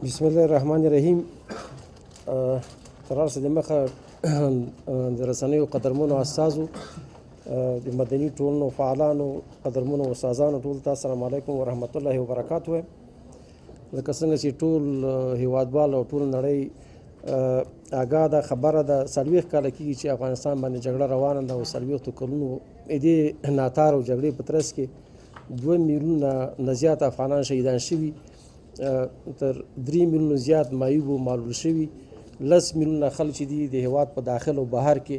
بسم الله الرحمن الرحیم. تر هر څه د مخه د رسنیو قدرمنو استازو، د مدني ټولنو فعالانو، قدرمنو استادانو، ټول ته السلام علیکم ورحمت الله وبرکاته. لکه څنګه چې ټول هیوادوال او ټول نړۍ آګاه ده، خبره ده، 40 کاله کېږي چې افغانستان باندې جګړه روانه ده او 40 کلونو دې ناتار او جګړې په ترڅ کې 2 میلیونه نه زیات افغانان شهیدان شوي، تر 3 میلیونو زیات معیوب او معلول شوي، 10 میلیونه خلک چې دي د هیواد په داخل او بهر کې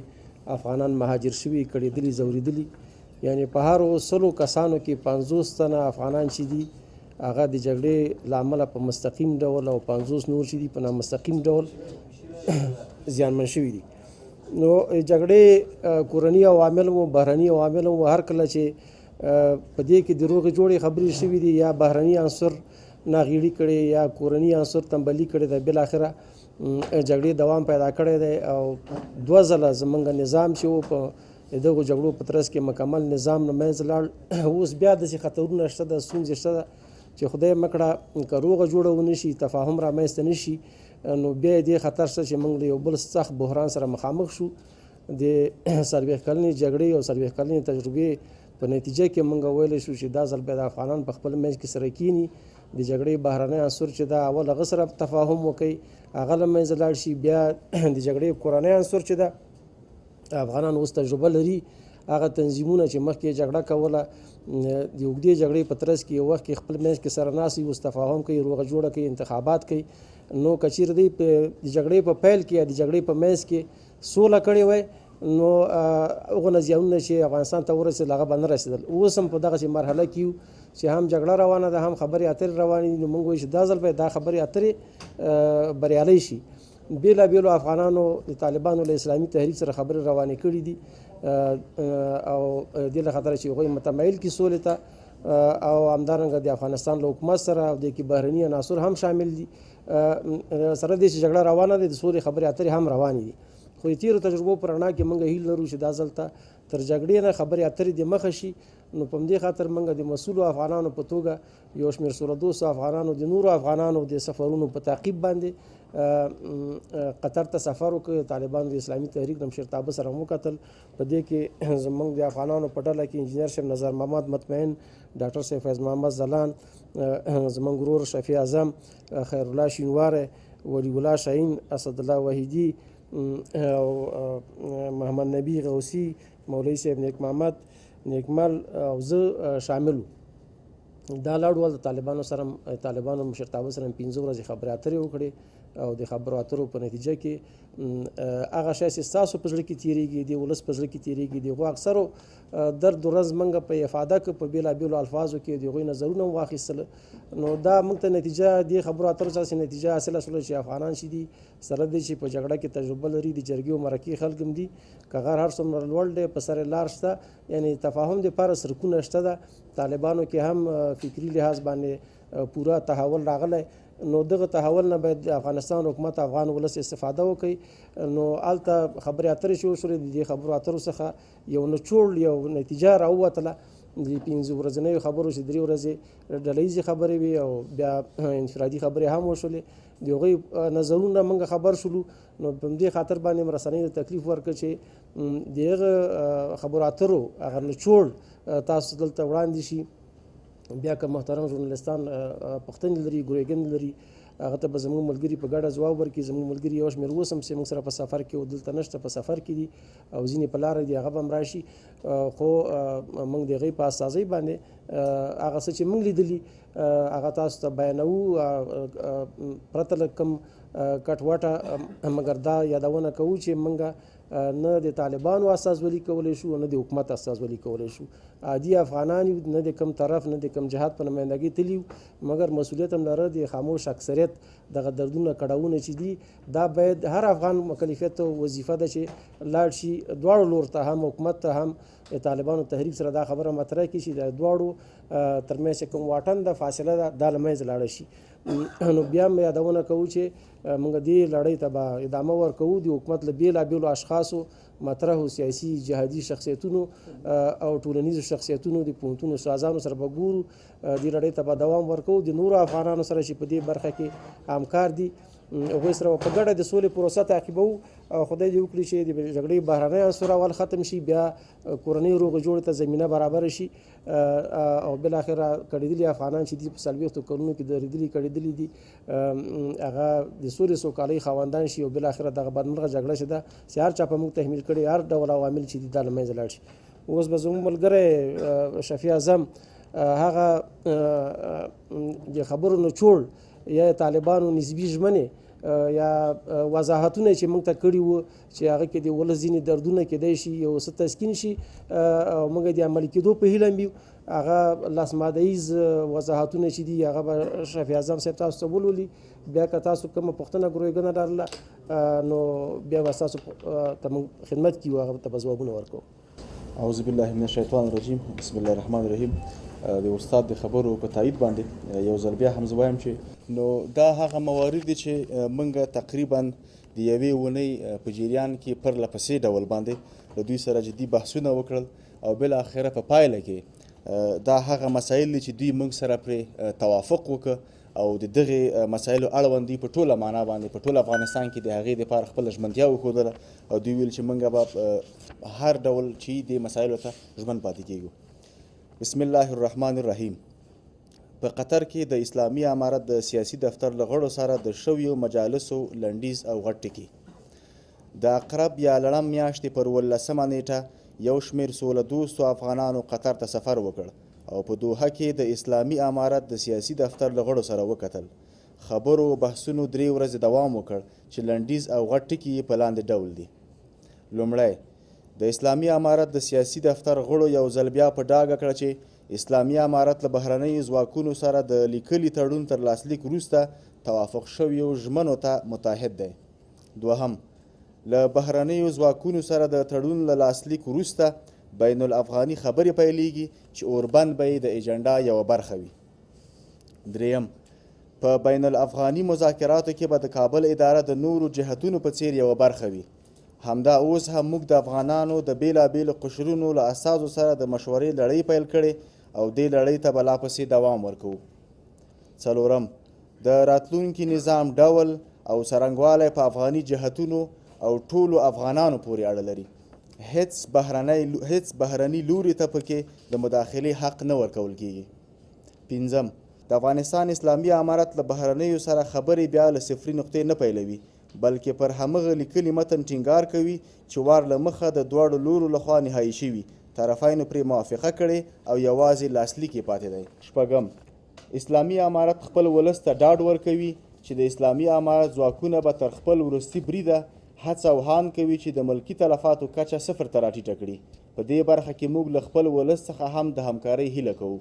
افغانان مهاجر شوي، کړېدلي، ځورېدلي. یعنی په هرو 100 کسانو کې 50 تنه افغانان چې دي هغه د جګړې له امله په مستقیم ډول او 50 نور چې دي په نامستقیم ډول زیانمن شوي دي. نو جګړې کورني عوامل وو، بهرني عوامل وو. هر کله چې په دې کې د روغې جوړې خبرې شوي دي، یا بهرني عنصر ناغیړي کړې یا کورني عنصر تنبلي کړې ده، بالاخره جګړې دوام پیدا کړی دی. او 2 ځله زمونږ نظام چې و په دغو جګړو په ترڅ کې مکمل نظام له منځه لاړ. اوس بیا داسې خطرونه شته ده، ستونزې شته ده چې خدای مه کړه که روغه جوړه ونه شي، تفاهم رامنځته نه شي، نو بیا دې خطر شته چې موږ له یو بل سخت بحران سره مخامخ شو. د 40 کلنې جګړې او 40 کلنې تجربې په نتیجه کې موږ ویلی شو چې دا ځل باید افغانان په خپل منځ کې سره کیني، د جګړې بهرنی عنصر چې دا اول هغه سره تفاهم وکړي، هغه له منځه لاړ شي، بیا د جګړې کورنی عنصر چې ده افغانان اوس تجربه لري، هغه تنظیمونه چې مخکې جګړه کوله د اوږدې جګړې په ترڅ کې یو وخت کې خپل منځ کې سره ناست وي، اوس تفاهم کوي، روغه جوړه کوي، انتخابات کوي. نو که چېرې دوی د جګړې په پیل کې یا د جګړې په منځ کې سوله کړې وای، نو هغو نه زیانونه چې افغانستان ته ورسېدل هغه به نه رسېدل. اوس هم په دغسې مرحله کې یو چې هم جګړه روانه ده، هم خبرې اترې روانې دي. نو موږ وایو چې دا ځل باید دا خبرې اترې بریالۍ شي. بېلابېلو افغانانو د طالبانو له اسلامي تحریک سره خبرې روانې کړې دي او دې له خاطره چې هغوی متمایل کړي سولې ته، او همدارنګه د افغانستان له حکومت سره او دې کې بهرني عناصر هم شامل دي. سره دې چې جګړه روانه ده، د سولې خبرې اترې هم روانې دي. خو د تېرو تجربو په رڼا کې موږ هیله لرو چې دا ځل ته تر جګړې نه خبرې اترې دې مخه شي. نو په همدې خاطر موږ د مسؤلو افغانانو په توګه یو شمېر سوله دوستو افغانانو د نورو افغانانو د سفرونو په تعقیب باندې قطر ته سفر وکړ، طالبانو د اسلامي تحریک له مشرتابه سره مو وکتل. په دې کې زموږ د افغانانو په ډله کې انجینر صاحب نظر محمد مطمئن، ډاکټر صاحب فیض محمد ځلان، زموږ ورور شفیع اعظم، خیرالله شینواری، ولی الله شاهین، اسدالله وحیدي او محمد نبی غوثي، مولوي صاحب نیک محمد نیکمل او زه شامل وو. دا لاړو د طالبانو سره، طالبانو مشرتابه سره 5 ورځې خبرې اترې وکړې او د خبرو اترو په نتیجه کې هغه شی چې ستاسو په زړه کې تېرېږي، د ولس په زړه کې تېرېږي، د هغو اکثرو درد ورځ موږ په افاده کې په بېلابېلو الفاظو کې د هغوی نظرونه هم واخیستل. نو دا موږ ته نتیجه دې خبرو اترو څخه نتیجه حاصله شوله چې افغانان چې دي سره دې چې په جګړه کې تجربه لري، د جرګې او مرکې خلک هم دي، که غر هر څومره لوړ دی په سر یې لار شته، یعنې تفاهم دپاره سرکونه شته ده. طالبانو کې هم فکري لحاظ باندې پوره تحول راغلی، نو دغه تحول نه باید د افغانستان حکومت افغان ولس استفاده وکړي. نو هلته خبرې اترې چې وشولې، د دې خبرو اترو څخه یو نچوړ یو نتیجه راووتله. د 5 ورځنیو خبرو چې 3 ورځې ډله ییزې خبرې وې او بیا انفرادي خبرې هم وشولې، د هغوی نظرونه موږ خبر شولو. نو په همدې خاطر باندې هم رسنیو ته تکلیف ورکړ چې د هغه خبرو اترو هغه نچوړ تاسو دلته وړاندې شي. بیا که محترم ژورنالستان پوښتنې لري، ګروېږنې لري، هغه ته به زموږ ملګري په ګډه ځواب ورکړي. زموږ ملګري یو شمېر اوس هم چې موږ سره په سفر کې و دلته نشته، په سفر کې دي او ځینې په لاره دي، هغه به هم راشي. خو موږ د هغوی په استازۍ باندې هغه څه چې موږ لیدلي هغه تاسو ته بیانوو، پرته له کوم کټوټه. مګر دا یادونه کوو چې موږ نه د طالبانو استازولي کولی شو، نه د حکومت استازولي کولی شو. عادي افغانان یو، نه د کوم طرف نه د کوم جهاد په نمایندګۍ تللي یو، مګر مسؤلیت هم لره د خاموش اکثریت دغه دردونه کړاوونه چې دي، دا باید هر افغان مکلفیت او وظیفه ده چې لاړ شي دواړو لور ته، هم حکومت ته هم طالبانو تحریک سره دا خبره مطرح کړي چې د دواړو ترمنځ کوم واټن ده، فاصله ده، دا له منځه لاړه شي. نو بیا هم یادونه کوو چې موږ دې لړۍ ته به ادامه ورکوو. د حکومت له بېلابېلو اشخاصو، مطرحو سیاسي جهادي شخصیتونو او ټولنیزو شخصیتونو، د پوهنتون استادانو سره به ګورو، دې لړۍ ته به دوام ورکوو. د نورو افغانانو سره چې په دې برخه کې همکار دي هغوی سره په ګډه د سولې پروسه تعقیبوو، او خدای دې وکړي چې د جګړې بهرنی عنصر اول ختم شي، بیا کورنۍ روغې جوړې ته زمینه برابره شي، او بالاخره کړېدلي افغانان چې دي په 40 کلونو کې درېدلي کړېدلي دي، هغه د سولې سوکالۍ خاوندان شي، او بالاخره دغه بدمرغه جګړه چې ده چې هر چا په موږ تحمیل کړې، هر ډول عوامل چې دي دا له منځه لاړ شي. اوس به زموږ ملګری شفیع اعظم هغه د خبرو نچوړ یا طالبانو نسبي ژمنې یا وضاحتونه چې موږ ته کړي وو چې هغه کې د ولس ځینې دردونه کېدای شي یو څه تسکین شي، او موږ د عملي کېدو په هیله یو، هغه لاس ماده ییز وضاحتونه چې دي هغه به شفیع اعظم صاحب تاسو ته ولولي. بیا که تاسو کومه پوښتنه ګروېږنه لرله نو بیا به ستاسو ته موږ خدمت کې یو، هغه ته به ځوابونه ورکوو. اعوذ بالله من الشیطان الرجیم، بسم الله الرحمن الرحیم. د استاد د خبرو په تایید باندې یو ځل بیا هم زه وایم چې نو دا هغه موارد دي چې موږ تقریبا د یوې اونۍ په جریان کې پرله پسې ډول باندې له دوی سره جدي بحثونه وکړل، او بالاخره په پایله کې دا هغه مسایل دي چې دوی موږ سره پرې توافق وکړ، او د دغې مسایلو اړوند دوی په ټوله معنا باندې په ټول افغانستان کې د هغې دپاره خپله ژمنتیا وښودله، او دوی ویل چې موږ به هر ډول چې دې مسایلو ته ژمن پاتې کېږو. بسم الله الرحمن الرحیم. په قطر کې د اسلامي امارت د سیاسي دفتر له غړو سره د شویو مجالسو لنډیز او غټ ټکي. د عقرب یا لړم میاشتې پر 18 نیټه یو شمېر سوله دوستو افغانانو قطر ته سفر وکړ او په دوحه کې د اسلامي امارت د سیاسي دفتر له غړو سره وکتل. خبرو او بحثونو 3 ورځې دوام وکړ چې لنډیز او غټ ټکي یې په لاندې ډول دي. لومړی، د اسلامي امارت د سیاسي دفتر غړو یو ځل بیا په ډاګه کړه چې اسلامي امارت له بهرنیو ځواکونو سره د لیکلي تړون تر لاسلیک وروسته توافق شویو ژمنو ته متعهد دی. دوهم، له بهرنیو ځواکونو سره د تړون له لاسلیک وروسته بین الافغاني خبرې پیلېږي چې اوربند به یې د ایجنډا یوه برخه وي. دریم، په بین الافغاني مذاکراتو کې به د کابل اداره د نورو جهتونو په څیر یوه برخه وي. همدا اوس هم موږ د افغانانو د بېلابېلو قشرونو له استازو سره د مشورې لړۍ پیل کړې او دې لړۍ ته به لا پسې دوام ورکوو. څلورم، د راتلونکي نظام ډول او څرنګوالی په افغاني جهتونو او ټولو افغانانو پورې اړه لري. هیڅ بهرني لوري ته پکې د مداخلې حق نه ورکول کیږي. پنځم، د افغانستان اسلامي امارت له بهرنیو سره خبرې بیا له صفري نقطې نه پیلوي، بلکې پر همغه لیکلي متن ټینګار کوي چې وار له مخه د دواړو لورو لخوا نهایي شوي، طرفینو پرې موافقه کړې او یوازې لاسلیک یې پاتې دی. شپږم، اسلامي امارت خپل ولس ته ډاډ ورکوي چې د اسلامي امارت ځواکونه به تر خپل وروستي بریده هڅه او هاند کوي چې د ملکي تلفاتو کچه صفر ته راټیټه کړي. په دې برخه کې موږ له خپل ولس څخه هم د همکارۍ هیله کوو.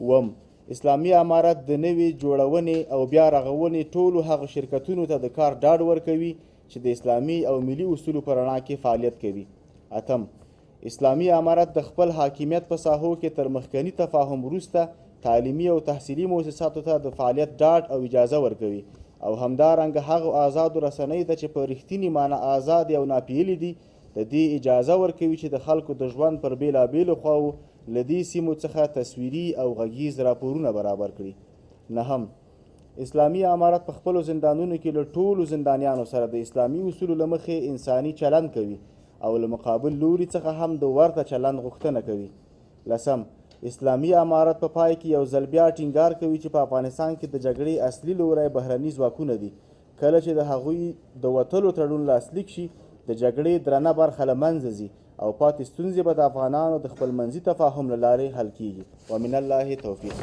اووم، اسلامي امارت د نوې جوړونې او بیا رغونې ټولو هغو شرکتونو ته د کار ډاډ ورکوي چې د اسلامي او ملي اصولو په رڼا کې فعالیت کوي. اتم، اسلامي امارت د خپل حاکمیت په ساحو کې تر مخکني تفاهم وروسته تعلیمي او تحصیلي موسساتو ته د فعالیت ډاډ او اجازه ورکوي او همدارنګه هغو آزادو رسنیو ته چې په رښتیني معنی آزادې او ناپیلې دي د دې اجازه ورکوي چې د خلکو د ژوند پر بېلابېلو خواوو له دې سیمو څخه تصویري او غږیز راپورونه برابر کړي. نهم، اسلامي امارت په خپلو زندانونو کې له ټولو زندانیانو سره د اسلامي اصولو له مخې انساني چلند کوي او له مقابل لوري څخه هم د ورته چلند غوښتنه کوي. لسم، اسلامي امارت په پای کې یو ځل بیا ټینګار کوي چې په افغانستان کې د جګړې اصلي لوری بهرني ځواکونه دي. کله چې د هغوی د وتلو تړون لاسلیک شي، د جګړې درنه برخه له منځه ځي او پاتې ستونزې به د افغانانو د خپلمنځي تفاهم له لارې حل کیږي. ومن الله توفیق.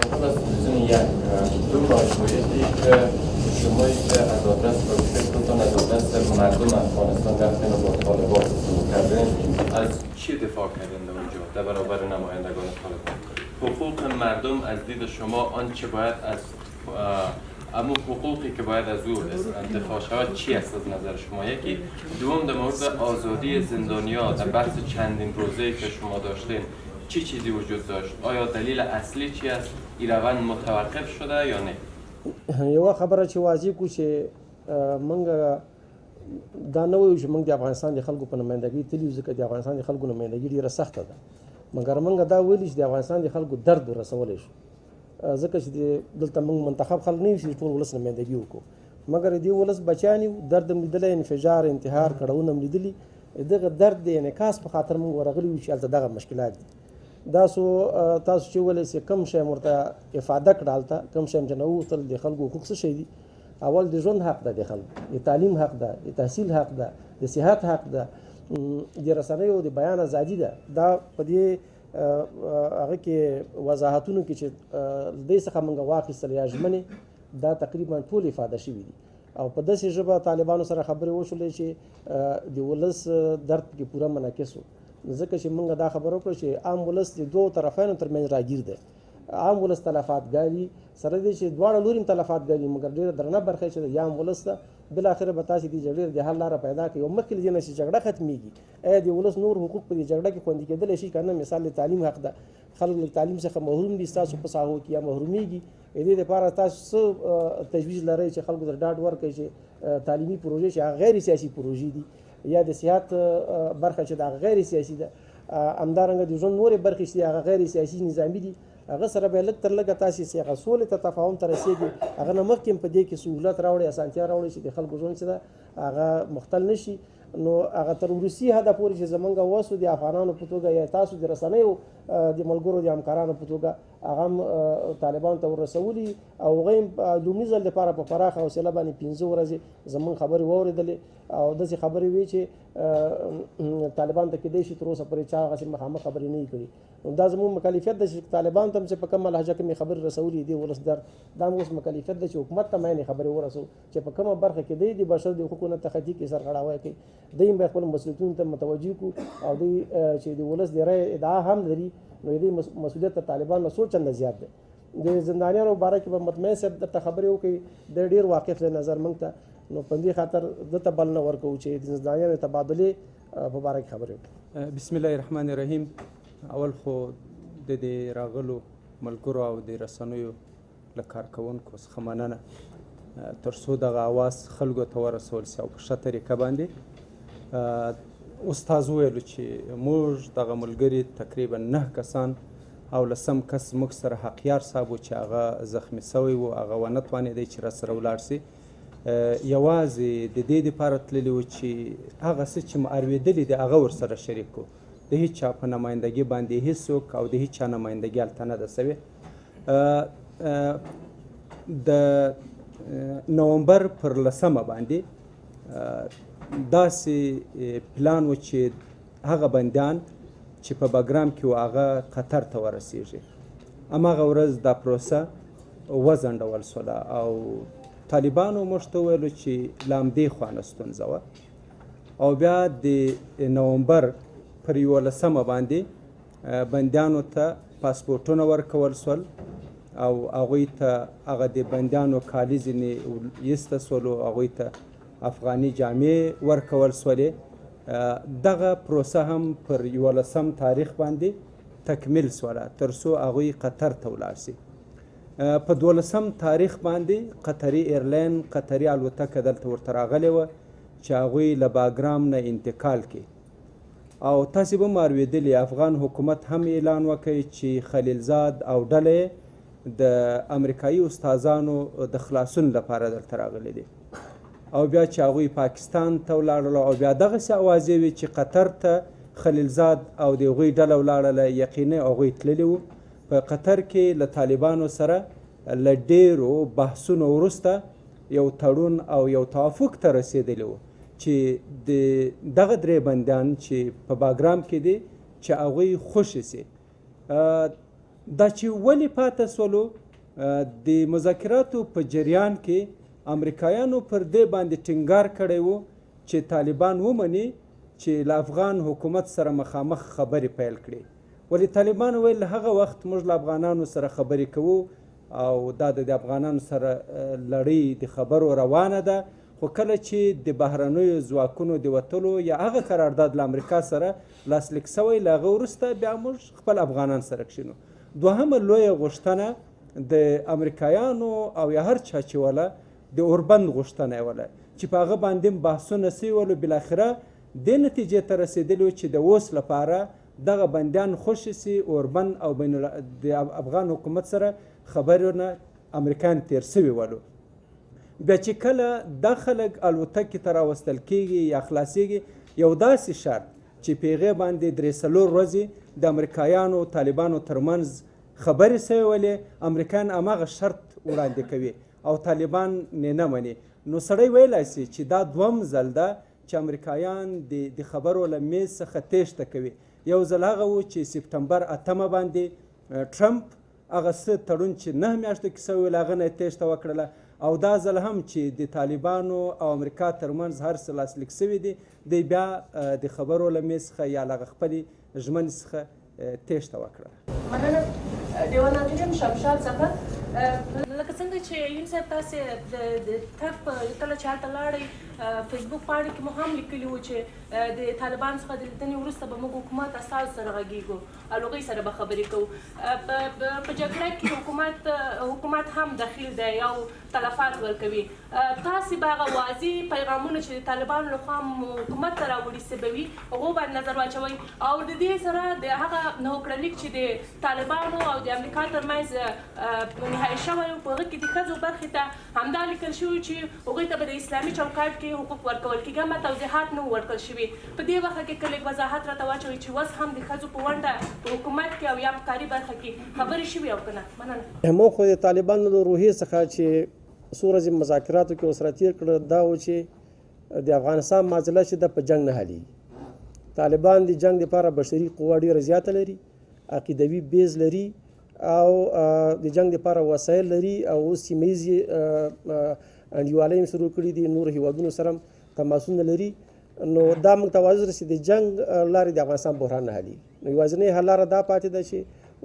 دو مشروعیتی که شمایی که از آدرس و فکرتون از آدرس مردم افغانستان رفتین و با طالبان گفتگو کردین، از چی دفاع کردین در اونجا در برابر نمایندگان طالبان؟ حقوق مردم از دید شما آنچه باید از اما حقوقی که باید از او دفاع شود چی است از نظر شما؟ یکی. دوم، در مورد آزادی زندانیا در بحث چندین روزه‌ای که شما داشتین چی چیزی وجود داشت؟ آیا دلیل اصلی چی است؟ این روند متوقف شده یا نه؟ یوه خبره چې واضح کو چې موږ دا نه وایو چې موږ د افغانستان د خلکو په نمایندګۍ تللي یو، ځکه د افغانستان د خلکو نمایندګي ډېره سخته ده، مګر موږ دا ویلي چې د افغانستان د خلکو درد ورسولی شو، ځکه چې دلته موږ منتخب خلک نه یو چې د ټول ولس نمایندګي وکړو، مګر د دې ولس بچیان یو، درد هم لیدلی، انفجار، انتحار، کړاوونه هم لیدلي. دغه درد د انعکاس په خاطر موږ ورغلي یو چې هلته دغه مشکلات دي. دا سو تاسو چې ویلی چې کوم شی مو ورته افاده کړه، هلته کوم شی هم چې نه وغوښتل، د خلکو حقوق څه شی دي؟ اول د ژوند حق ده، د خلکو د تعلیم حق ده، د تحصیل حق ده، د صحت حق ده، د رسنیو د بیان ازادي ده. دا په دې هغه کې وضاحتونو کې چې له دې څخه موږ واخیستل یا ژمنې، دا تقریبا ټول افاده شوي دي. او په داسې ژبه طالبانو سره خبرې وشولې چې د ولس درد پکې پوره منعکس و، ځکه چې موږ دا خبره وکړه چې عام ولس د دوو طرفینو ترمنځ راګیر دی. عام ولس تلفات ګالي، سره دې چې دواړه لوري هم تلفات ګالي، مګر ډېره درنه برخه چې د عام ولس ده. بالاخره به تاسې دې جګړې د حل لاره پیدا کړئ، او مخکې له دې نه چې جګړه ختمېږي، ایا د ولس نور حقوق په دې جګړه کې خوندي کېدلی شي که نه؟ مثال د تعلیم حق ده، خلک له تعلیم څخه محروم دي ستاسو په ساحو کې یا محرومېږي. د دې لپاره تاسو څه تجویز لرئ چې خلکو ته ډاډ ورکړئ چې تعلیمي پروژې چې هغه غیر سیاسي پروژې دي، یا د صحت برخه چې دا غیر سیاسي ده، همدارنګه د ژوند نورې برخې چې هغه غیر سیاسي نظامي دي، هغه سره به لږ تر لږه تاسې چې هغه سولې ته تفاهم ته رسېږي، هغه نه مخکې هم په دې کې سهولت راوړي، اسانتیا راوړي چې د خلکو ژوند چې ده هغه مختل نه شي. نو هغه تر وروستي حده پورې چې زمونږ وسو د افغانانو په توګه یا تاسو د رسنیو د ملګرو د همکارانو په توګه هغه هم طالبانو ته ورسولي، او هغه هم لومړي ځل لپاره په پراخه حوصله باندې 5 ورځې زمونږ خبرې واورېدلې، او داسې خبرې وې چې طالبان ته کېدای شي تر اوسه پورې چا هغسې مخامخ خبرې نه وي کړي. نو دا زموږ مکلفیت دی چې طالبان ته هم چې په کومه لهجه کې مې خبرې رسولي دي ولس در، دا هم اوس مکلفیت دی چې حکومت ته مې خبرې ورسوو چې په کومه برخه کې دی د بشر د حقوقو نه تخطي کې سرغړاوی کوي، دوی هم باید خپل مسؤلیتونو ته متوجه کړو، او دوی چې د ولس د رایې ادعا هم لري، نو د دې مسؤلیت تر طالبانو څو چنده زیات دی. د زندانیانو باره کې به مطمئن صاحب درته خبرې وکړي، دی ډېر واقف دی نظر موږ ته، نو په دې خاطر ده ته بلنه ورکوو چې د زندانیانو تبادلې په باره کې خبرې وکړي. بسم الله الرحمن الرحیم. اول خو د دې راغلو ملګرو او د رسنیو له کارکوونکو څخه مننه، تر څو دغه اواز خلکو ته ورسول سي او په ښه طریقه باندې. استاد وویل چې موږ دغه ملګري تقریبا 9 کسان او لسم کس موږ سره حقیار صاحب و چې هغه زخمی سوی و، هغه ونه توانېدی چې راسره ولاړ سي. یوازې د دې دپاره تللي و چې هغه څه چې مو اورېدلي دي هغه ورسره شریک کړو. د هیچا په نمایندګي باندې هیڅوک او د هیچا نمایندګي هلته نه ده سوې. د نومبر پر 10 باندې داسې پلان و چې هغه بندیان چې په بګرام کې و هغه قطر ته ورسیږي. هماغه ورځ دا پروسه وځنډول سوله او طالبانو موږ ته وویلو چې له همدې خوا نه ستونزه وه، او بیا د نومبر پر 11 باندې بندیانو ته پاسپورټونه ورکول سول او هغوی ته هغه د بندیانو کالي ځینې ایسته سولو، هغوی ته افغاني جامې ورکول سولې. دغه پروسه هم پر 11 تاریخ باندې تکمیل سوله تر څو هغوی قطر ته ولاړ سي. په 12 تاریخ باندې قطري ایرلاین قطري الوتکه دلته ورته راغلې وه چې هغوی له باګرام نه انتقال کړي. او تاسې به هم اورېدلي افغان حکومت هم اعلان وکړ چې خلیلزاد او ډله یې د امریکایي استادانو د خلاصون لپاره دلته راغلي دي. او بیا چې هغوی پاکستان ته ولاړل او بیا دغسې اوازې وې چې قطر ته خلیلزاد او د هغوی ډله ولاړله، یقیني هغوی تللي وو. په قطر کې له طالبانو سره له ډېرو بحثونو وروسته یو تړون او یو توافق ته رسېدلي وو چې د دغه 3 بندیان چې په باګرام کې دي چې هغوی خوشې سي. دا چې ولې پاته سولو، د مذاکراتو په جریان کې امریکایانو پر دې باندې ټینګار کړی و چې طالبان ومني چې له افغان حکومت سره مخامخ خبرې پیل کړي. ولې طالبانو ویل هغه وخت موږ له افغانانو سره خبرې کوو او دا د افغانانو سره لړۍ د خبرو روانه ده، خو کله چې د بهرنیو ځواکونو د وتلو یا هغه قرارداد له امریکا سره لاسلیک سوی، له هغه وروسته بیا موږ خپل افغانان سره کښینو. دوهمه لویه غوښتنه د امریکایانو او یا هر چا چې وله د اوربند غوښتنه یې وله چې په هغه باندې بحثونه سوي ولو. بالاخره دې نتیجې ته رسېدلي چې د اوس لپاره دغه بندیان خوشې سي، اوربند او بین د افغان حکومت سره خبرې نه امریکایان تیر سوي ولو. بیا چې کله دا خلک الوتکې ته راوستل کېږي یا خلاصېږي، یو داسې شرط چې په هغې باندې 3-4 ورځې د امریکایانو طالبانو ترمنځ خبرې سوې ولې، امریکایان هماغه شرط وړاندې کوي او طالبان نه نه مني. نو سړی ویلای سي چې دا دوم ځل ده چې امریکایان د خبرو له میز څخه تېښته کوي. یو ځل هغه و چې سپټمبر 8 باندې ټرمپ هغه څه تړون چې 9 میاشتو کې سوی ول هغه نه یې تېښته وکړله، او دا ځل هم چې د طالبانو او امریکا ترمنځ هر څه لاسلیک سوي دي، دی بیا د خبرو له میز څخه یا له هغه خپلې ژمنې څخه تېښته وکړله. مننه ډېوه ناظرین شمشاد څخه. لکه څنګه چې یون صاحب تاسې د تګ په کله چې هلته لاړئ فیسبوک پاڼې کې مو هم لیکلي وو چې د طالبانو څخه د لیدنې وروسته به موږ حکومت استازو سره غږېږو او هغوی سره به خبرې کوو. په جګړه کې حکومت هم دخیل دی او تلفات ورکوي. تاسې به هغه واضح پیغامونه چې د طالبانو لخوا حکومت ته راوړي څه به وي هغو باندې نظر واچوئ، او د دې سره د هغه هوکړه لیک چې د طالبانو او د امریکا ترمنځ نهایي شوی و په هغه کې د ښځو برخې ته همدا لیکل شوي چې هغوی ته به د اسلامي چوکاټ کې حقوق ورکول کېږي، اما توضیحات نه وو ورکړل شوي. په دې برخه کې که لږ وضاحت راته واچوئ چې اوس هم د ښځو په ونډه په حکومت کې او یا په کاري برخه کې خبرې شوي او که نه؟ مننه. موږ خو د طالبانو له روحیې څخه چې څو ورځې مذاکراتو کې ورسره تېر کړه دا و چې د افغانستان معضله چې ده په جنګ نه حلېږي. طالبان د جنګ دپاره بشري قوه ډېره زیاته لري، عقیدوي base لري او د جنګ دپاره وسایل لري، او اوس سیمه ییزې انډیوالۍ هم شروع کړي دي، نورو هیوادونو سره هم تماسونه لري. نو دا موږ ته واضح چې د جنګ لارې د افغانستان بحران نه حلېږي. نو یوازینۍ حل لاره دا پاتې ده چې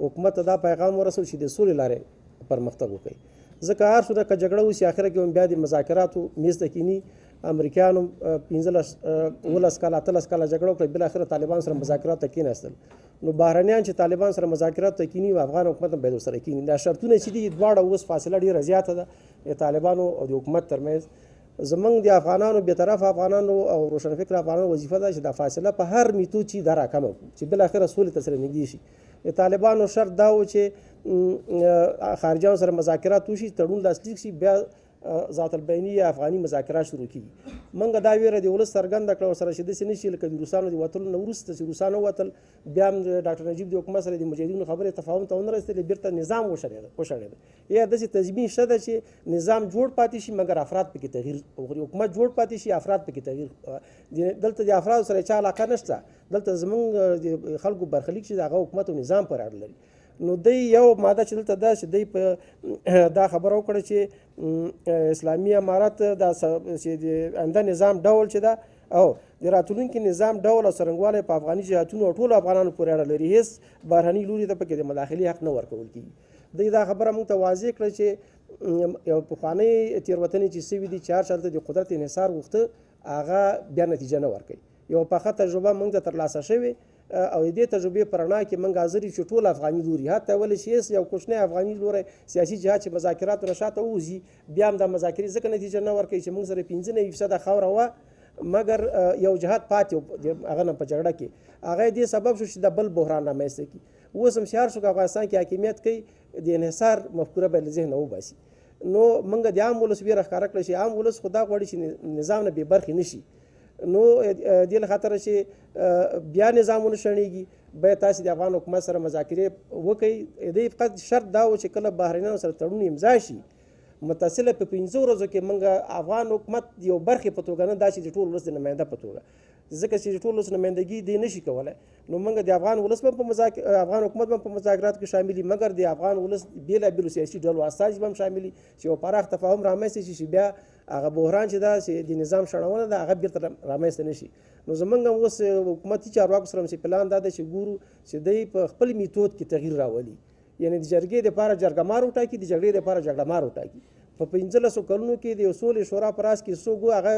حکومت ته دا پیغام ورسوو چې د سولې لارې پرمختګ وکړي، ځکه هر څومره که جګړه وشي اخره کې هم بیا د مذاکراتو میز ته کښېني. امریکایانو 15 17 کاله 18 کاله جګړه وکړه، بالاخره طالبان سره مذاکرات ته کښېناستل. نو بهرنیان چې طالبان سره مذاکرات ته کښېني افغان حکومت هم باید ورسره کښېني. دا شرطونه چې دي دواړه اوس فاصله ډېره زیاته ده د طالبانو او د حکومت ترمنځ. زمونږ د افغانانو بېطرفه افغانانو او روشنفکره افغانانو وظیفه ده چې دا فاصله په هر میتود چې دا راکمه کړو چې بالاخره سولې ته سره نږدې شي. د طالبانو شرط دا و چې خارجیانو سره مذاکرات وشي، تړون لاسلیک شي، بیا ذات البیني یا افغاني مذاکرات شروع کېږي. موږ دا ویره د ولس څرګنده کړه ورسره چې داسې نه شي لکه د روسانو د وتلو نه وروسته چې روسان ووتل بیا هم ډاکټر نجیب د حکومت سره د مجاهدینو خبرې تفاهم ته ونه رسېدلې، بېرته نظام وشړېده. یا داسې تضمین شته ده چې نظام جوړ پاتې شي مګر افراد پکې تغییر وخوري، حکومت جوړ پاتې شي افراد پکې تغییر. دلته د افرادو سره چا علاقه نشته، دلته زمونږ د خلکو برخلیک چې د هغه حکومت او نظام پورې اړه لري. نو دی یو ماده چې دلته ده چې دی په دا خبره وکړه چې اسلامي امارت دا چې د آینده نظام ډول چې ده او د راتلونکي نظام ډول او څرنګوالی په افغاني جهتونو او ټولو افغانانو پورې اړه لري، هېڅ بهرني لوري ته پکې د مداخلې حق نه ورکول کېږي. دی دا خبره موږ ته واضح کړه چې یو پخوانۍ تېروتنې چې سوي دي چې هر چا ته د قدرت انحصار غوښته هغه بیا نتیجه نه ورکوي. یوه پخه تجربه موږ ته ترلاسه شوې او د دې تجربې په رڼا کې موږ حاضر یو چې ټول افغاني لوري حتی ولې چې هېڅ یو کوچنی افغاني لوری سیاسي جهاد چې مذاکراتو نه شاته ووځي بیا هم دا مذاکرې ځکه نتیجه نه ورکوي چې موږ سره 95% خاوره وه مګر یو جهاد پاتې و هغه نه په جګړه کې، هغه دې سبب شو چې د بل بحران رامنځته کړي. اوس هم چې هر څوک افغانستان کې حاکمیت کوي د انحصار مفکوره باید له ذهنه وباسي. نو موږ د عام ولس ویره ښکاره کړه چې عام ولس خو دا غواړي چې نظام نه بې برخې نه شي، نو دې له خاطره چې بیا نظام ونه شڼېږي باید تاسې د افغان حکومت سره مذاکرې وکړئ. د دې فقط شرط دا و چې کله بهرنیانو سره تړون امضا شي متصله په 5 ورځو کې موږ افغان حکومت یو برخې په توګه نه دا چې د ټول ولس د نماینده په توګه، ځکه چې د ټول ولس نمایندګي دی نشي کولی، نو موږ د افغان ولس به په افغان حکومت به په مذاکراتو کې شامل یو، مګر د افغان ولس بېلابېلو سیاسي ډلو استازي به هم شامل وي چې یو پراخ تفاهم رامنځته شي چې بیا هغه بحران چې ده چې د نظام شړونه ده هغه بېرته رامنځته نه شي. نو زمونږ هم اوس حکومتي چارواکو سره هم چې پلان دا دی چې ګورو چې دی په خپل میتود کې تغییر راولي، یعنې د جرګې دپاره جرګه مار وټاکي، د جګړې دپاره جګړه مار وټاکي. په 15 کلونو کې د یو سولې شورا په راس کې څوک و هغه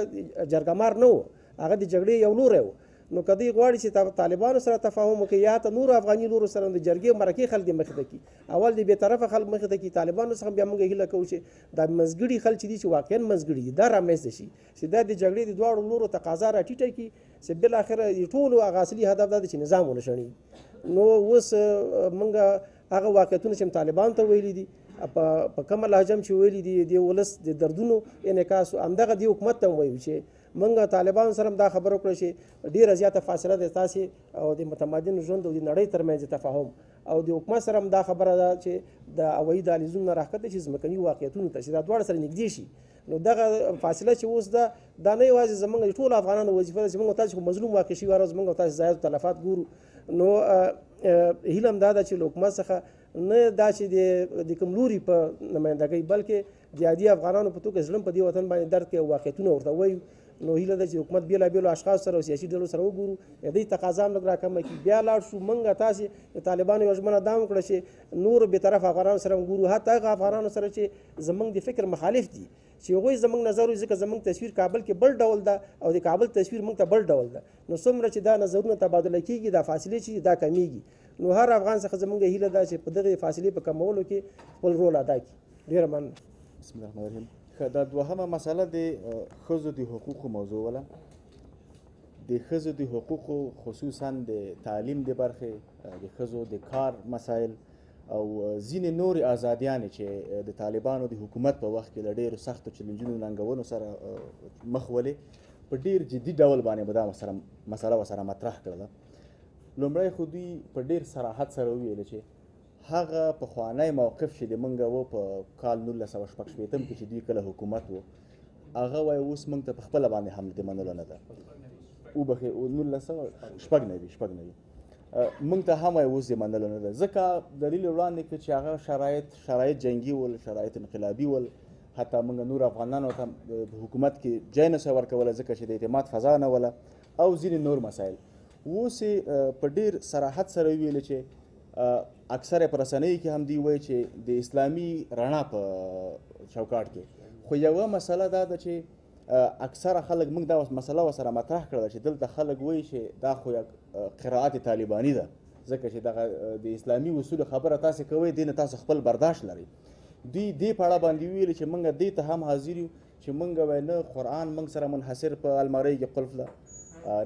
جرګه مار نه و، هغه د جګړې یو لوری و. نو که دوی غواړي چې طالبانو سره تفاهم وکړي یا حتی نورو افغاني لورو سره، د جرګې او مرکې خلک دې مخې ته کړي، اول دې بې طرفه خلک مخې ته کړي. طالبانو څخه بیا موږ هیله کوو چې دا منځګړي خلک چې دي، چې واقعا منځګړي دي، دا رامنځته شي چې دا د جګړې د دواړو لورو تقاضا راټیټه کړي، چې بالاخره د ټولو هغه اصلي هدف دا دی چې نظام ونه شړي. نو اوس موږ هغه واقعیتونه چې طالبان ته ویلي دي، په کومه لهجه هم چې ویلي دي، د ولس د دردونو انعکاس، همدغه د حکومت ته هم وایو چې موږ طالبانو سره هم دا خبره وکړه چې ډېره زیاته فاصله ده تاسې او د متمدن ژوند او د نړۍ ترمنځ تفاهم، او د حکومت سره هم دا خبره ده چې د هوایي دهلیزونو نه راښکته شي ځمکني واقعیتونو ته، چې دا دواړه سره نږدې شي. نو دغه فاصله چې اوس ده، دا نه یوازې زمونږ د ټولو افغانانو وظیفه ده چې موږ تاسې خو مظلوم واقع شوي، هره ورځ موږ تاسې ضایعات تلفات ګورو. نو هیله هم دا ده چې له حکومت څخه نه دا چې د کوم لوري په نمایندګۍ، بلکې د عادي افغانانو په توګه زړه په دې وطن باندې درد کوي او واقعیتونه ورته وایو. نو هیله ده چې حکومت بېلابېلو اشخاصو سره او سیاسي ډلو سره وګورو، د دې تقاضا هم لږ راکمه کړي، بیا لاړ شو. موږ تاسې د طالبانو یوه ژمنه دا هم وکړه چې نورو بېطرفه افغانانو سره هم ګورو، حتی هغه افغانانو سره چې زموږ د فکر مخالف دي، چې هغوی زموږ نظر وي، ځکه زموږ تصویر کابل کې بل ډول ده او د کابل تصویر موږ ته بل ډول ده. نو څومره چې دا نظرونه تبادله کېږي، دا فاصلې چې دا کمیږي. نو هر افغان څخه زموږ هیله ده چې په دغې فاصلې په کمولو کې خپل رول ادا کړي. ډېره مننه. بسم الله الرحمن الرحیم. ښه، دا دوهمه مسله د ښځو د حقوقو موضوع وله. د ښځو د حقوقو خصوصا د تعلیم د برخې، د ښځو د کار مسایل او ځینې نورې ازادیانې چې د طالبانو د حکومت په وخت کې له ډېرو سختو چلنجونو ننګونو سره مخ ولې، په ډېر جدي ډول باندې به دا مسله ورسره مطرح کړله. لومړی خو دوی په ډېر صراحت سره وویل چې هغه پخوانی موقف چې د موږ و په کال 1966 کې چې دوی کله حکومت و، هغه وایي اوس موږ ته په خپله باندې هم د منلو نه ده. وبخښئ، 1996 موږ ته هم وایي اوس د منلو نه ده، ځکه دلیل یې وړاندې کړ چې هغه شرایط جنګي ول، شرایط انقلابي ول، حتی موږ نور افغانانو ته په حکومت کې ځای نه سوای ورکولی ځکه چې د اعتماد فضا نه وله او ځینې نور مسایل. اوس یې په ډېر صراحت سره وویل چې اکثره په رسنیو کې هم دوی وایي چې د اسلامي رڼا په چوکاټ کې، خو یوه مسله دا ده چې اکثره خلک موږ دا مسله ورسره مطرح کړله چې دلته خلک وایي چې دا خو یک قرائت طالباني ده، ځکه چې دغه د اسلامي اصولو خبره تاسې کوئ، دې نه تاسو خپل برداشت لرئ. دوی دې په اړه باندې وویل چې موږ دې ته هم حاضر یو چې موږ وایي نه قرآن موږ سره منحصر په المارۍ کې قلف ده،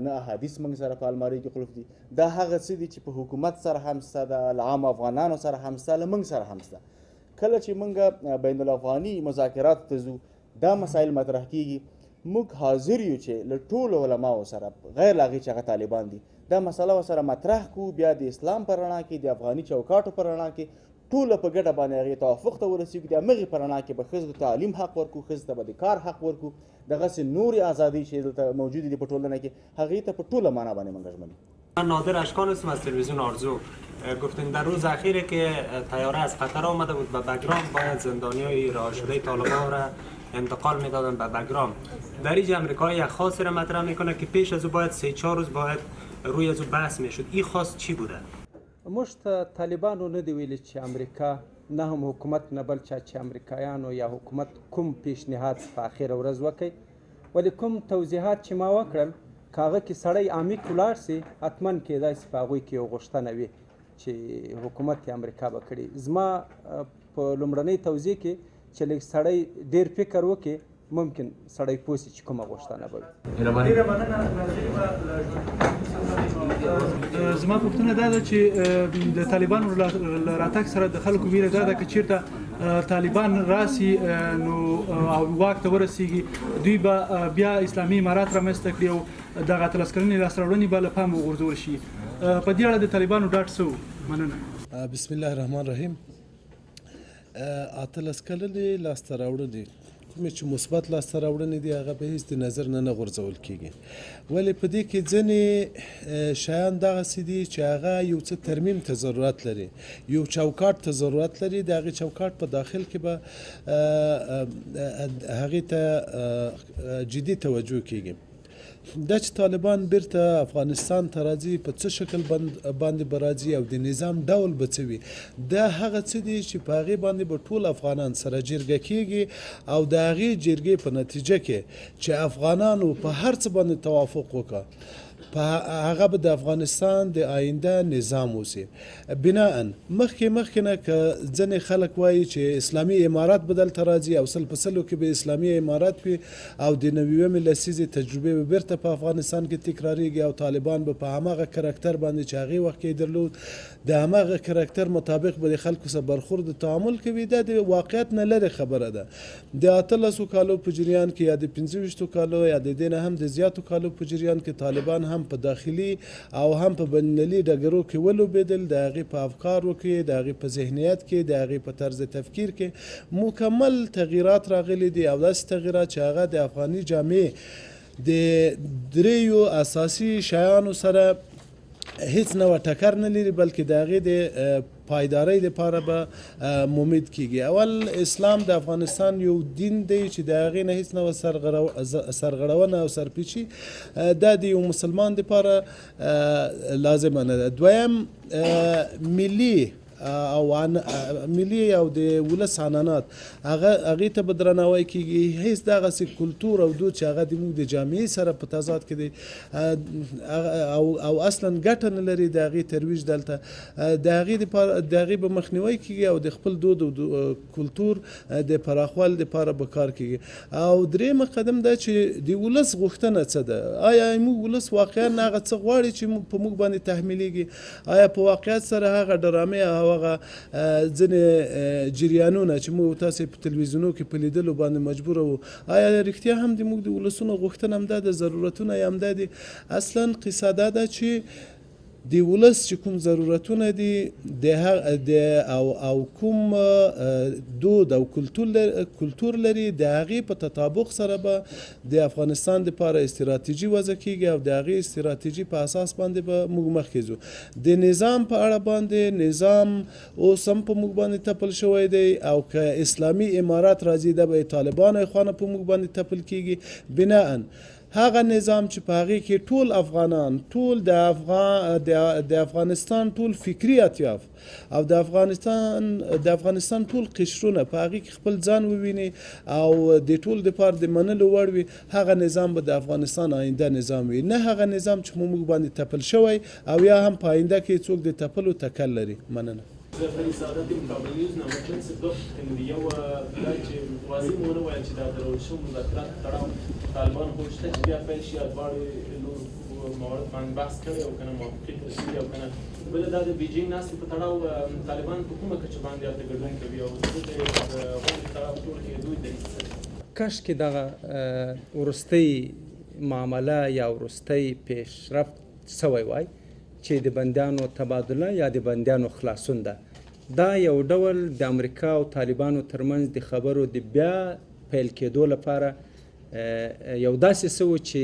نه احادیث موږ سره په المارۍ کې قلف دي. دا هغه څه دي چې په حکومت سره هم شته، ده له عامو افغانانو سره هم شته، له موږ سره هم شته. کله چې موږ بین الافغاني مذاکراتو ته ځو، دا مسایل مطرح کیږي، موږ حاضر یو چې له ټولو علماو سره غیر له هغې چې هغه طالبان دي دا مسله ورسره مطرح کړو، بیا د اسلام په رڼا کې، د افغاني چوکاټو په رڼا کې ټوله په ګډه باندې هغې توافق ته ورسېږو. د همغې په رڼا کې به ښځو ته تعلیم حق ورکړو، ښځو ته به د کار حق ورکړو، دغسې نورې ازادۍ چې دلته موجودې دي په ټولنه کې هغې ته په ټوله معنا باندې موږ ژمن یو. من نادر اشکان هستم از تلویزیون آرزو. گفتین در روز اخیری که طیاره از قطر آمده بود به بگرام، باید زندانیای رها شده طالبان را انتقال میدادن به بگرام. در اینجا امریکا یک خاصی را مطرح میکنه که پیش از او باید 3-4 روز باید روی از او بحث میشد. این خواست چی بوده؟ موږ ته طالبانو نه دی ویلي چې امریکا نه هم حکومت نه بل چا چې امریکایانو یا حکومت کوم پیشنهاد په اخره ورځ وکړي، ولې کوم توضیحات چې ما وکړل که هغه کې سړی عمیق ولاړ شي حتما کېدای شي په هغوی کې یو غوښتنه وي چې حکومت یا امریکا به کړي. زما په لومړنۍ توضیح کې چې لږ سړی ډېر فکر وکړي ممکن سړی پوه شي چې کومه غوښتنه به وي. ډېره مننه. زما پوښتنه دا ده چې د طالبانو له راتګ سره د خلکو ویره دا ده که چیرته طالبان راسي نو او واک ته ورسیږي، دوی به بیا اسلامي امارات رامنځته کړي او دغه 18 کلنې لاسته راوړنې به له پامه وغورځول شي. په دې اړه د طالبانو ډاډ څه و؟ مننه. بسم الله الرحمن الرحیم. 18 کلنې لاسته راوړنې کومې چې مثبت لاسته راوړنې دي هغه به هیڅ د نظر نه نه غورځول کېږي، ولې په دې کې ځینې شیان دغسې دي چې هغه یو څه ترمیم ته ضرورت لري، یو چوکاټ ته ضرورت لري. د هغې چوکاټ په داخل کې به هغې ته جدي توجه کېږي. دا چې طالبان بیرته افغانستان ته راځي په څه شکل باندې به راځي او د نظام ډول به څه وي، دا هغه څه دي چې په هغې باندې به ټول افغانان سره جرګه کیږي او د هغې جرګې په نتیجه کې چې افغانانو په هر څه باندې توافق وکړ په هغه به د افغانستان د آینده نظام اوسي. بناءً مخکې مخکې نه که ځنې خلک وايي چې اسلامي امارت به دلته راځي او سل په سلو کې به اسلامي امارت وي او د نویومې لسیزې تجربې به بیرته په افغانستان کې تکراریږي او طالبان به په هماغه کرکتر باندې چې هغې وخت کې یې درلود د هماغه کرکتر مطابق به د خلکو سره برخورد او تعامل کوي، دا د واقعیت نه لرې خبره ده. د اتلسو کالو په جریان کې یا د پنځه ویشتو کالو یا د دې نه هم د زیاتو کالو په جریان کې طالبان هم په داخلي او هم په بین المللي ډګرو کې ولوبېدل، د هغې په افکارو کې، د هغې په ذهنیت کې، د هغې په طرز تفکیر کې مکمل تغیرات راغلي دي او داسې تغیرات چې هغه د افغاني جامعې د درېیو اساسي شیانو سره هیڅ نوع ټکر نه لري بلکې د هغې د پایدارۍ لپاره به ممید کیږي. اول اسلام د افغانستان یو دین دی چې د هغې نه هیڅ نوع سرغړونه او سرپیچي دا د یو مسلمان لپاره لازمه نه ده. دویم ملي او ملي او د ولس عنعنات هغه هغې ته به درناوی کیږي. هیڅ دغسې کلتور او دود چې هغه د موږ د جامعې سره په تضاد کې دی او او اصلا ګټه نه لري د هغې ترویج دلته د هغې دپاره د هغې به مخنیوی کیږي او د خپل دود او کلتور د پراخوالي دپاره به کار کیږي. او دریم قدم دا چې د ولس غوښتنه څه ده، آیا موږ ولس واقعا هغه څه غواړي چې په موږ باندې تحمیلیږي، آیا په واقعیت سره هغه ډرامې او هغه ځینې جریانونه چې موږ تاسې په تلویزیونو کې په لیدلو باندې مجبور وو، آیا رښتیا هم د موږ د ولسونو غوښتنه همدا ده، ضرورتونه یې همدا دي؟ اصلا قصه دا ده چې د ولس چې کوم ضرورتونه دي د د او او کوم دود او کلتور لري د هغې په تطابق سره به د افغانستان لپاره استراتیژي وضع کیږي او د هغې استراتیژي په اساس باندې به موږ مخکې ځو. د نظام په اړه باندې نظام اوس هم په موږ باندې تپل شوی دی او که اسلامي امارت راځي دا به طالبانو خوا نه په موږ باندې تپل کیږي. بناءً هغه نظام چې په هغې کې ټول افغانان، ټول د افغان د افغانستان ټول فکري اطیاف او د افغانستان د افغانستان ټول قشرونه په هغې کې خپل ځان وویني او د ټول دپاره د منلو وړ وي، هغه نظام به د افغانستان آینده نظام وي، نه هغه نظام چې موږ باندې تپل شوی او یا هم په آینده کې څوک د تپلو تکل لري. مننه. زه فرید سعادت یم، کابل نیوز نه. مطلب څه دوه پوښتنې دي. یو دا چې واضح مو ونه ویل چې دا درول شوو مذاکراتو تړاو طالبان هوډ شته چې بیا پیل شي یا دواړو لورو موارد باندې بحث کړی او کنه، موافقې ته رسېدلي او کنه. بله دا د بیجینګ ناستې په تړاو طالبان په کومه کچه باندې هلته ګډون کوي او د دغې غونډې په تړاو ټول کې دوی دریځ څه دی؟ کاشکې دغه وروستۍ معامله یا وروستۍ پیشرفت شوی وای چې د بندیانو تبادله یا د بندیانو خلاصون ده. دا یو ډول د امریکا او طالبانو ترمنځ د خبرو د بیا پیل کېدو لپاره یو داسې څه و چې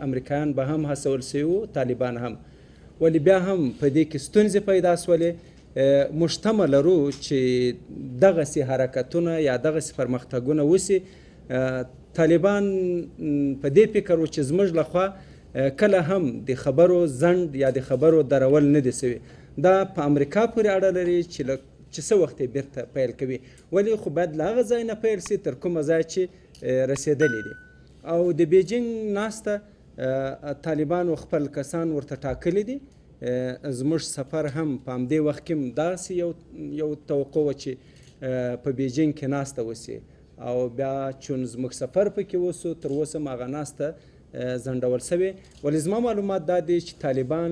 امریکایان به هم هڅول شوي وو، طالبان هم، ولې بیا هم په دې کې ستونزې پیدا شولې. موږ تمه لرو چې دغسې حرکتونه یا دغسې پرمختګونه وشي. طالبان په دې فکر و چې زموږ لخوا کله هم د خبرو ځنډ یا د خبرو درول نه دي شوي. دا په امریکا پورې اړه لري چې چې څه وخت یې بیرته پیل کوي، ولې خو باید له هغه ځای نه پیل شي تر کومه ځای چې رسېدلي دي. او د بیجینګ ناسته طالبانو خپل کسان ورته ټاکلي دي. زموږ سفر هم په همدې وخت کې داسې یو توقع وه چې په بیجینګ کې ناسته وشي او بیا چون زموږ سفر پکې وسو تر اوسه هم هغه ناسته ځنډول شوې. ولې زما معلومات دا دي چې طالبان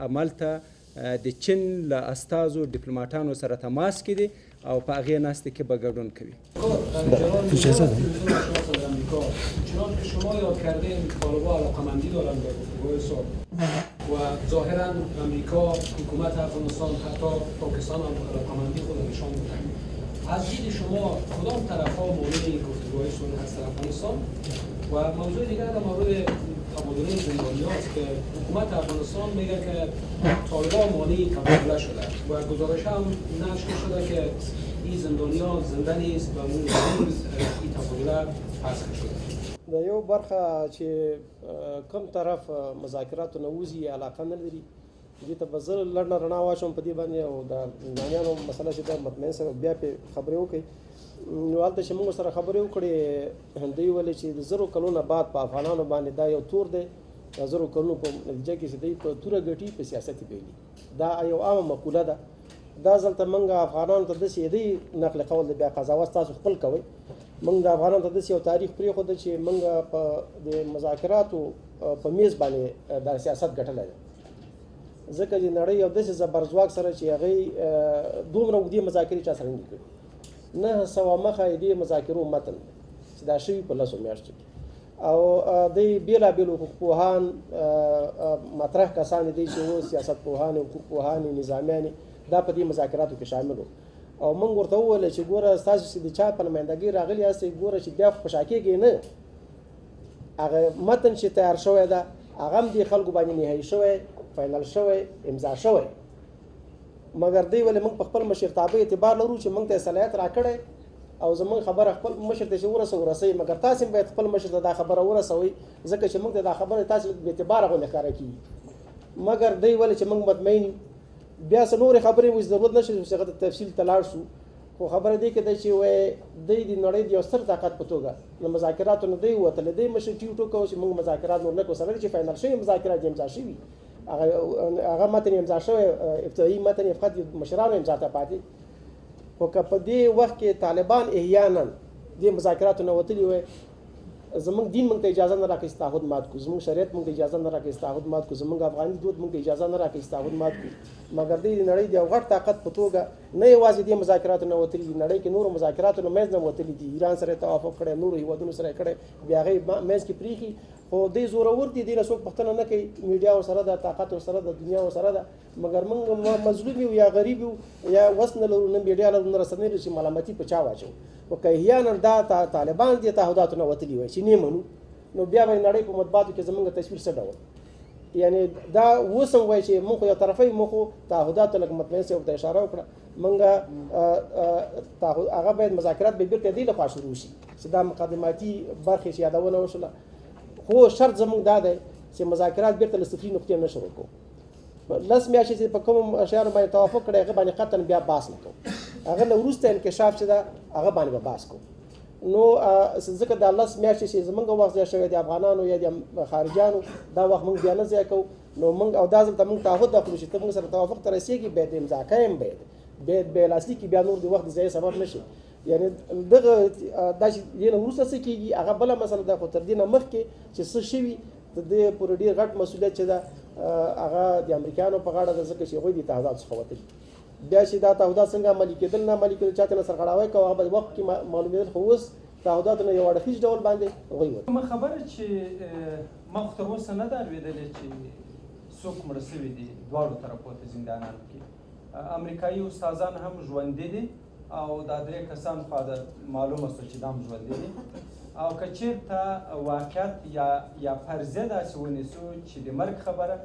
عملته د چین له استازو ډیپلوماټانو سره تماس کې دي او په هغې ناستې کې به ګډون کوي. اجازه ده. چنان که شما یاد کردین طالبان علاقمندی دارند به گفتگوهای صلح و ظاهرا امریکا، حکومت افغانستان، حتی پاکستان هم علاقمندی خود نشان دادند. از دید شما کدام طرف ها مانع گفتگوهای صلح هست در افغانستان؟ و موضوع دیگر در مورد تبادله زندانی است که حکومت افغانستان میگه که طالبان مانع تبادله شده و گزارش هم نشر شده که این زندانی ها زنده نیست و اون این تبادله فسخ شده. د یو برخه چې کم طرف مذاکراتو نه وځي علاقه نه لري، دې ته به زه لنډه رڼا واچوم په دې باندې، او د زندانیانو مسله چې ده مطمئن سره بیا پرې خبرې وکړي. نو هلته چې موږ سره خبرې وکړې، دوی ویلې چې د 1000 کلونو بعد په افغانانو باندې دا یو تور دی، د 1000 کلونو په نتیجه کې چې دوی په توره ګټي په سیاست یې بایلي. دا یو عامه مقوله ده. دا ځل ته موږ افغانانو ته داسې دی نقل قول دی، بیا قضاوت تاسو خپل کوئ. موږ د افغانانو ته داسې یو تاریخ پرېښوده چې موږ په د مذاکراتو په میز باندې دا سیاست ګټلی دی، ځکه چې نړۍ یو داسې زبرځواک سره چې هغوی دومره اوږدې مذاکرې چا سره نه دي کړي. 900 مخه یې دې مذاکرو متن دی چې دا شوي په 10 میاشتو کې، او دی بېلابېل حقوقپوهان مطرح کسان دي چې و سیاستپوهان، حقوقپوهان، نظامیان دا په دې مذاکراتو کې شامل وو. او موږ ورته وویل چې ګوره ستاسو چې د چا په نمایندګۍ راغلي یاستئ، ګوره چې بیا خو په شا کېږئ نه، هغه متن چې تیار شوی ده هغه هم دې خلکو باندې نهایي شوی، فاینل شوی، امضا شوی. مګر دی ولې موږ په خپل مشرتابه اعتبار لرو چې موږ ته یې صلاحیت راکړی او زموږ خبره خپل مشر ته چې ورسوي، مګر تاسې هم باید خپل مشر ته دا خبره ورسوئ، ځکه چې موږ ته دا خبره تاسې بې اعتباره غوندې ښکاره کېږي. مګر دی ولې چې موږ مطمئن یو، بیا څه نورې خبرې اوس ضرورت نشته چې هغه ته تفصیل ته لاړ شو، خو خبره دې کې ده چې وایي دی د نړۍ د یو ستر طاقت په توګه له مذاکراتو نه دی ووتلی، دی مشر ټیو ټوکو چې موږ مذاکرات نور نه کوو، سره چې فاینل شوي مذاکرات امضا شوي، هغه متن امضا شوی، ابتدایي متن یې فقط مشرانو امضا ته پاتې. خو که په دې وخت کې طالبان احیانا دې مذاکراتو نه وتلي وای، زموږ دین موږ ته اجازه نه راکوي چې تعهد مات کړو، زموږ شریعت موږ ته اجازه نه راکوي چې تعهد مات کړو، زموږ افغاني دود موږ ته اجازه نه راکوي چې تعهد مات کړو. مګر دی د نړۍ د یو غټ طاقت په توګه نه یوازې دې مذاکراتو نه وتلي دي، نړۍ کې نورو مذاکراتو نه منځ نه وتلي دي، ایران سره یې توافق کړی، نورو هیوادونو سره یې کړی، بیا هغه یې منځ کې پرېښي. خو دی زورور دي، دې نه څوک پوښتنه نه کوي، میډیا ورسره ده، طاقت ورسره ده، دنیا ورسره ده. مګر موږ مظلوم یو یا غریب یو یا وس نه لرو، نه میډیا لرو، نه رسنۍ لرو چې ملامتي په چا واچوو. خو که احیانا دا طالبان دې تعهداتو نه وتلي وای چې نه منو، نو بیا به نړۍ په مطبوعاتو کې زموږ تصویر څه ډول، یعنی دا اوس هم وایي چې موږ خو یو طرفه یو، موږ خو تعهداتو لکه مطمئن صاحب ته اشاره وکړه، موږ هغه باید مذاکرات به بېرته دې لخوا شروع شي چې دا مقدماتي برخې چې یادونه وشوله. خو شرط زموږ دا دی چې مذاکرات بېرته له صفري نقطې نه شروع کوو. 10 میاشتې چې په کوم شیانو باندې توافق کړی هغه باندې قطعاً بیا بحث نه کوو، هغه نه وروسته انکشاف چې ده هغه باندې به بحث کوو. نو ځکه دا 10 میاشتې چې زمونږ وخت ضایع شوی د افغانانو یا د خارجیانو، دا وخت موږ بیا نه ضایع کوو. نو موږ او دا ځل ته موږ تعهد اخلو چې ته موږ سره توافق ته رسېږي، باید امضا کوي، باید بیا لاسلیک کړي، بیا نور د وخت د ضایع سبب نه شي. یعنی دغه دا چې دې نه وروسته څه کېږي هغه بله مسله ده، خو تر دې نه مخکې چې څه شوي د دې پورې ډېر غټ مسؤلیت چې ده هغه د امریکایانو په غاړه ده، ځکه چې هغوی د تعهداتو څخه وتلي. بیا چې دا تعهدات څنګه عملي کېدل نه عملي کېدل، چا ته نه سرغړاوی کوه، هغه به وخت کې معلومېدل. خو اوس تعهداتو نه یو اړخیز ډول باندې هغوی وتل. کومه خبره چې ما خو تر اوسه نه ده اورېدلې چې څوک مړه شوي دي دواړو طرفو ته زندانانو کې، امریکایي استادان هم ژوندي دي او دا 3 کسان خو معلومه شوه چې دا هم ژوندي دي. او که چېرته واقعیت یا فرضیه داسې ونیسو چې د مرګ خبره،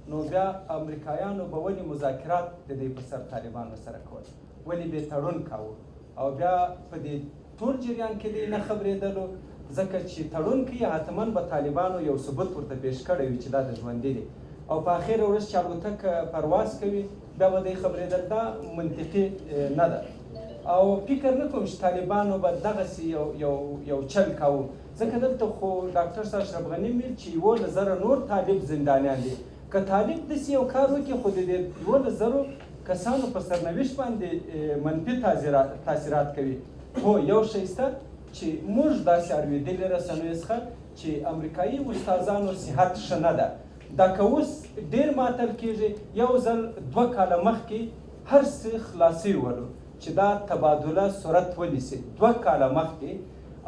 نو بیا امریکایانو به ولې مذاکرات د دې په سر طالبانو سره کول، ولې بې تړون کاوه؟ او بیا په دې ټول جریان کې دی نه خبرېدلو، ځکه چې تړون کوي حتما به طالبانو یو ثبوت ورته پیش کړی وي چې دا د ژوندي دی، او په اخره ورځ چې الوتکه پرواز کوي بیا به دی خبرېدل. دا منطقي نه ده. او فکر نه کوم چې طالبانو به دغسې یو چل کاوه، ځکه دلته خو ډاکټر صاحب اشرف غني ویل چې 11,000 نور طالب زندانیان دي. که طالب داسې یو کار وکړي خو د دې 11,000 کسانو په سرنوشت باندې منفي تاثیرات کوي. خو یو شی شته چې موږ داسې اورېدلي رسنیو څخه چې امریکایي استادانو صحت ښه نه ده، دا که اوس ډېر معطل کېږي، یو ځل 2 کاله مخکې هر څه خلاصي ولو چې دا تبادله صورت ونیسي، 2 کاله مخکې،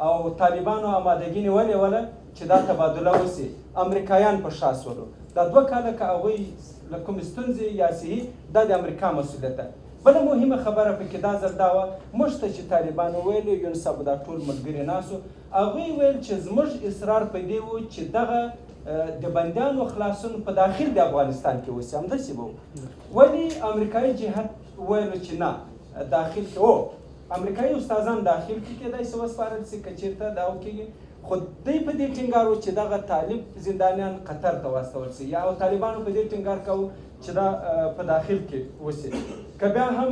او طالبانو آمادګي نیولې وله چې دا تبادله وسي، امریکایان په شا سولو. دا 2 کاله که هغوی له کومې ستونزې یا صحي، دا د امریکا مسؤلیت ده. بله مهمه خبره پکې دا ځل دا وه، موږ ته چې طالبانو ویلو، یون صاحب دا ټول ملګري ناست وو، هغوی ویل چې زموږ اصرار په دې و چې دغه د بندیانو خلاصون په داخل د افغانستان کې وسي، همداسې به و. ولې امریکایي جهت ویلو چې نه داخل کې و، امریکایي استادان داخل کې کېدای شي وسپارل شي که چېرته دا وکېږي. خو دوی په دې ټینګار و چې دغه طالب زندانیان قطر ته واستول شي، یا او طالبانو په دې ټینګار کاوه چې دا په داخل کې وشي. که بیا هم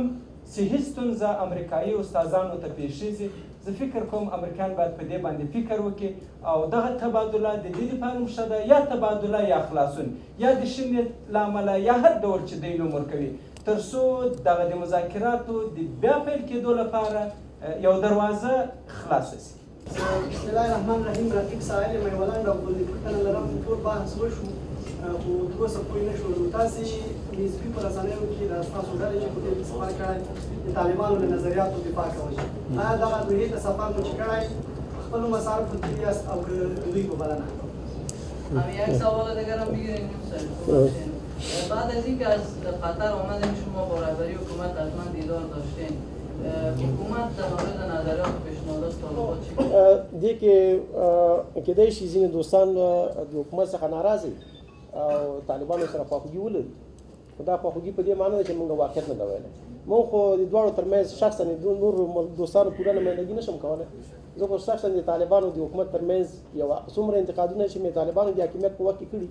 صحي ستونزه امریکایي استادانو ته پېښېږي، زه فکر کوم امریکایان باید په دې باندې فکر وکړي او دغه تبادله د دې لپاره هم ښه ده، یا تبادله یا خلاصون، یا د ښه نیت له امله، یا هر ډول چې دوی نوم ورکوي، تر څو دغه د مذاکراتو د بیا پیل کېدو لپاره یو دروازه خلاصه شي. بسم الله الرحمن الرحیم. رفیق ساحل یم، یوه لنډه غوندې پوښتنه لرم. ټول بحث وشو خو تر اوسه پوه نه شولو. تاسې نسبي په رسنیو کې د ستاسو ډلې چې په دې کې سفر کړی د طالبانو له نظریاتو دفاع کوئ، آیا دغه دوحې ته سفر مو چې کړی په خپلو مصارفو تللي یاست او که د دوی په بلنه؟ یک سوال دیگر هم بگیریم. بعد از اینکه از قطر آمدین شما با رهبری حکومت حتما دیدار داشتین، حکومت در مورد نظریات و پیشنهادات طالبان چی؟ دې کې کېدای شي ځینې دوستان د حکومت څخه ناراضه وي او طالبانو سره خواخوږي ولري، خو دا خواخوږي په دې معنی ده چې موږ واقعیت نه ده ویلی. موږ خو د دواړو ترمنځ شخصا د نورو دوستانو پوره نمایندګي نشم کولی. زه خو شخصا د طالبانو د حکومت ترمنځ یو څومره انتقادونه چې مې طالبانو د حاکمیت په وخت کې کړي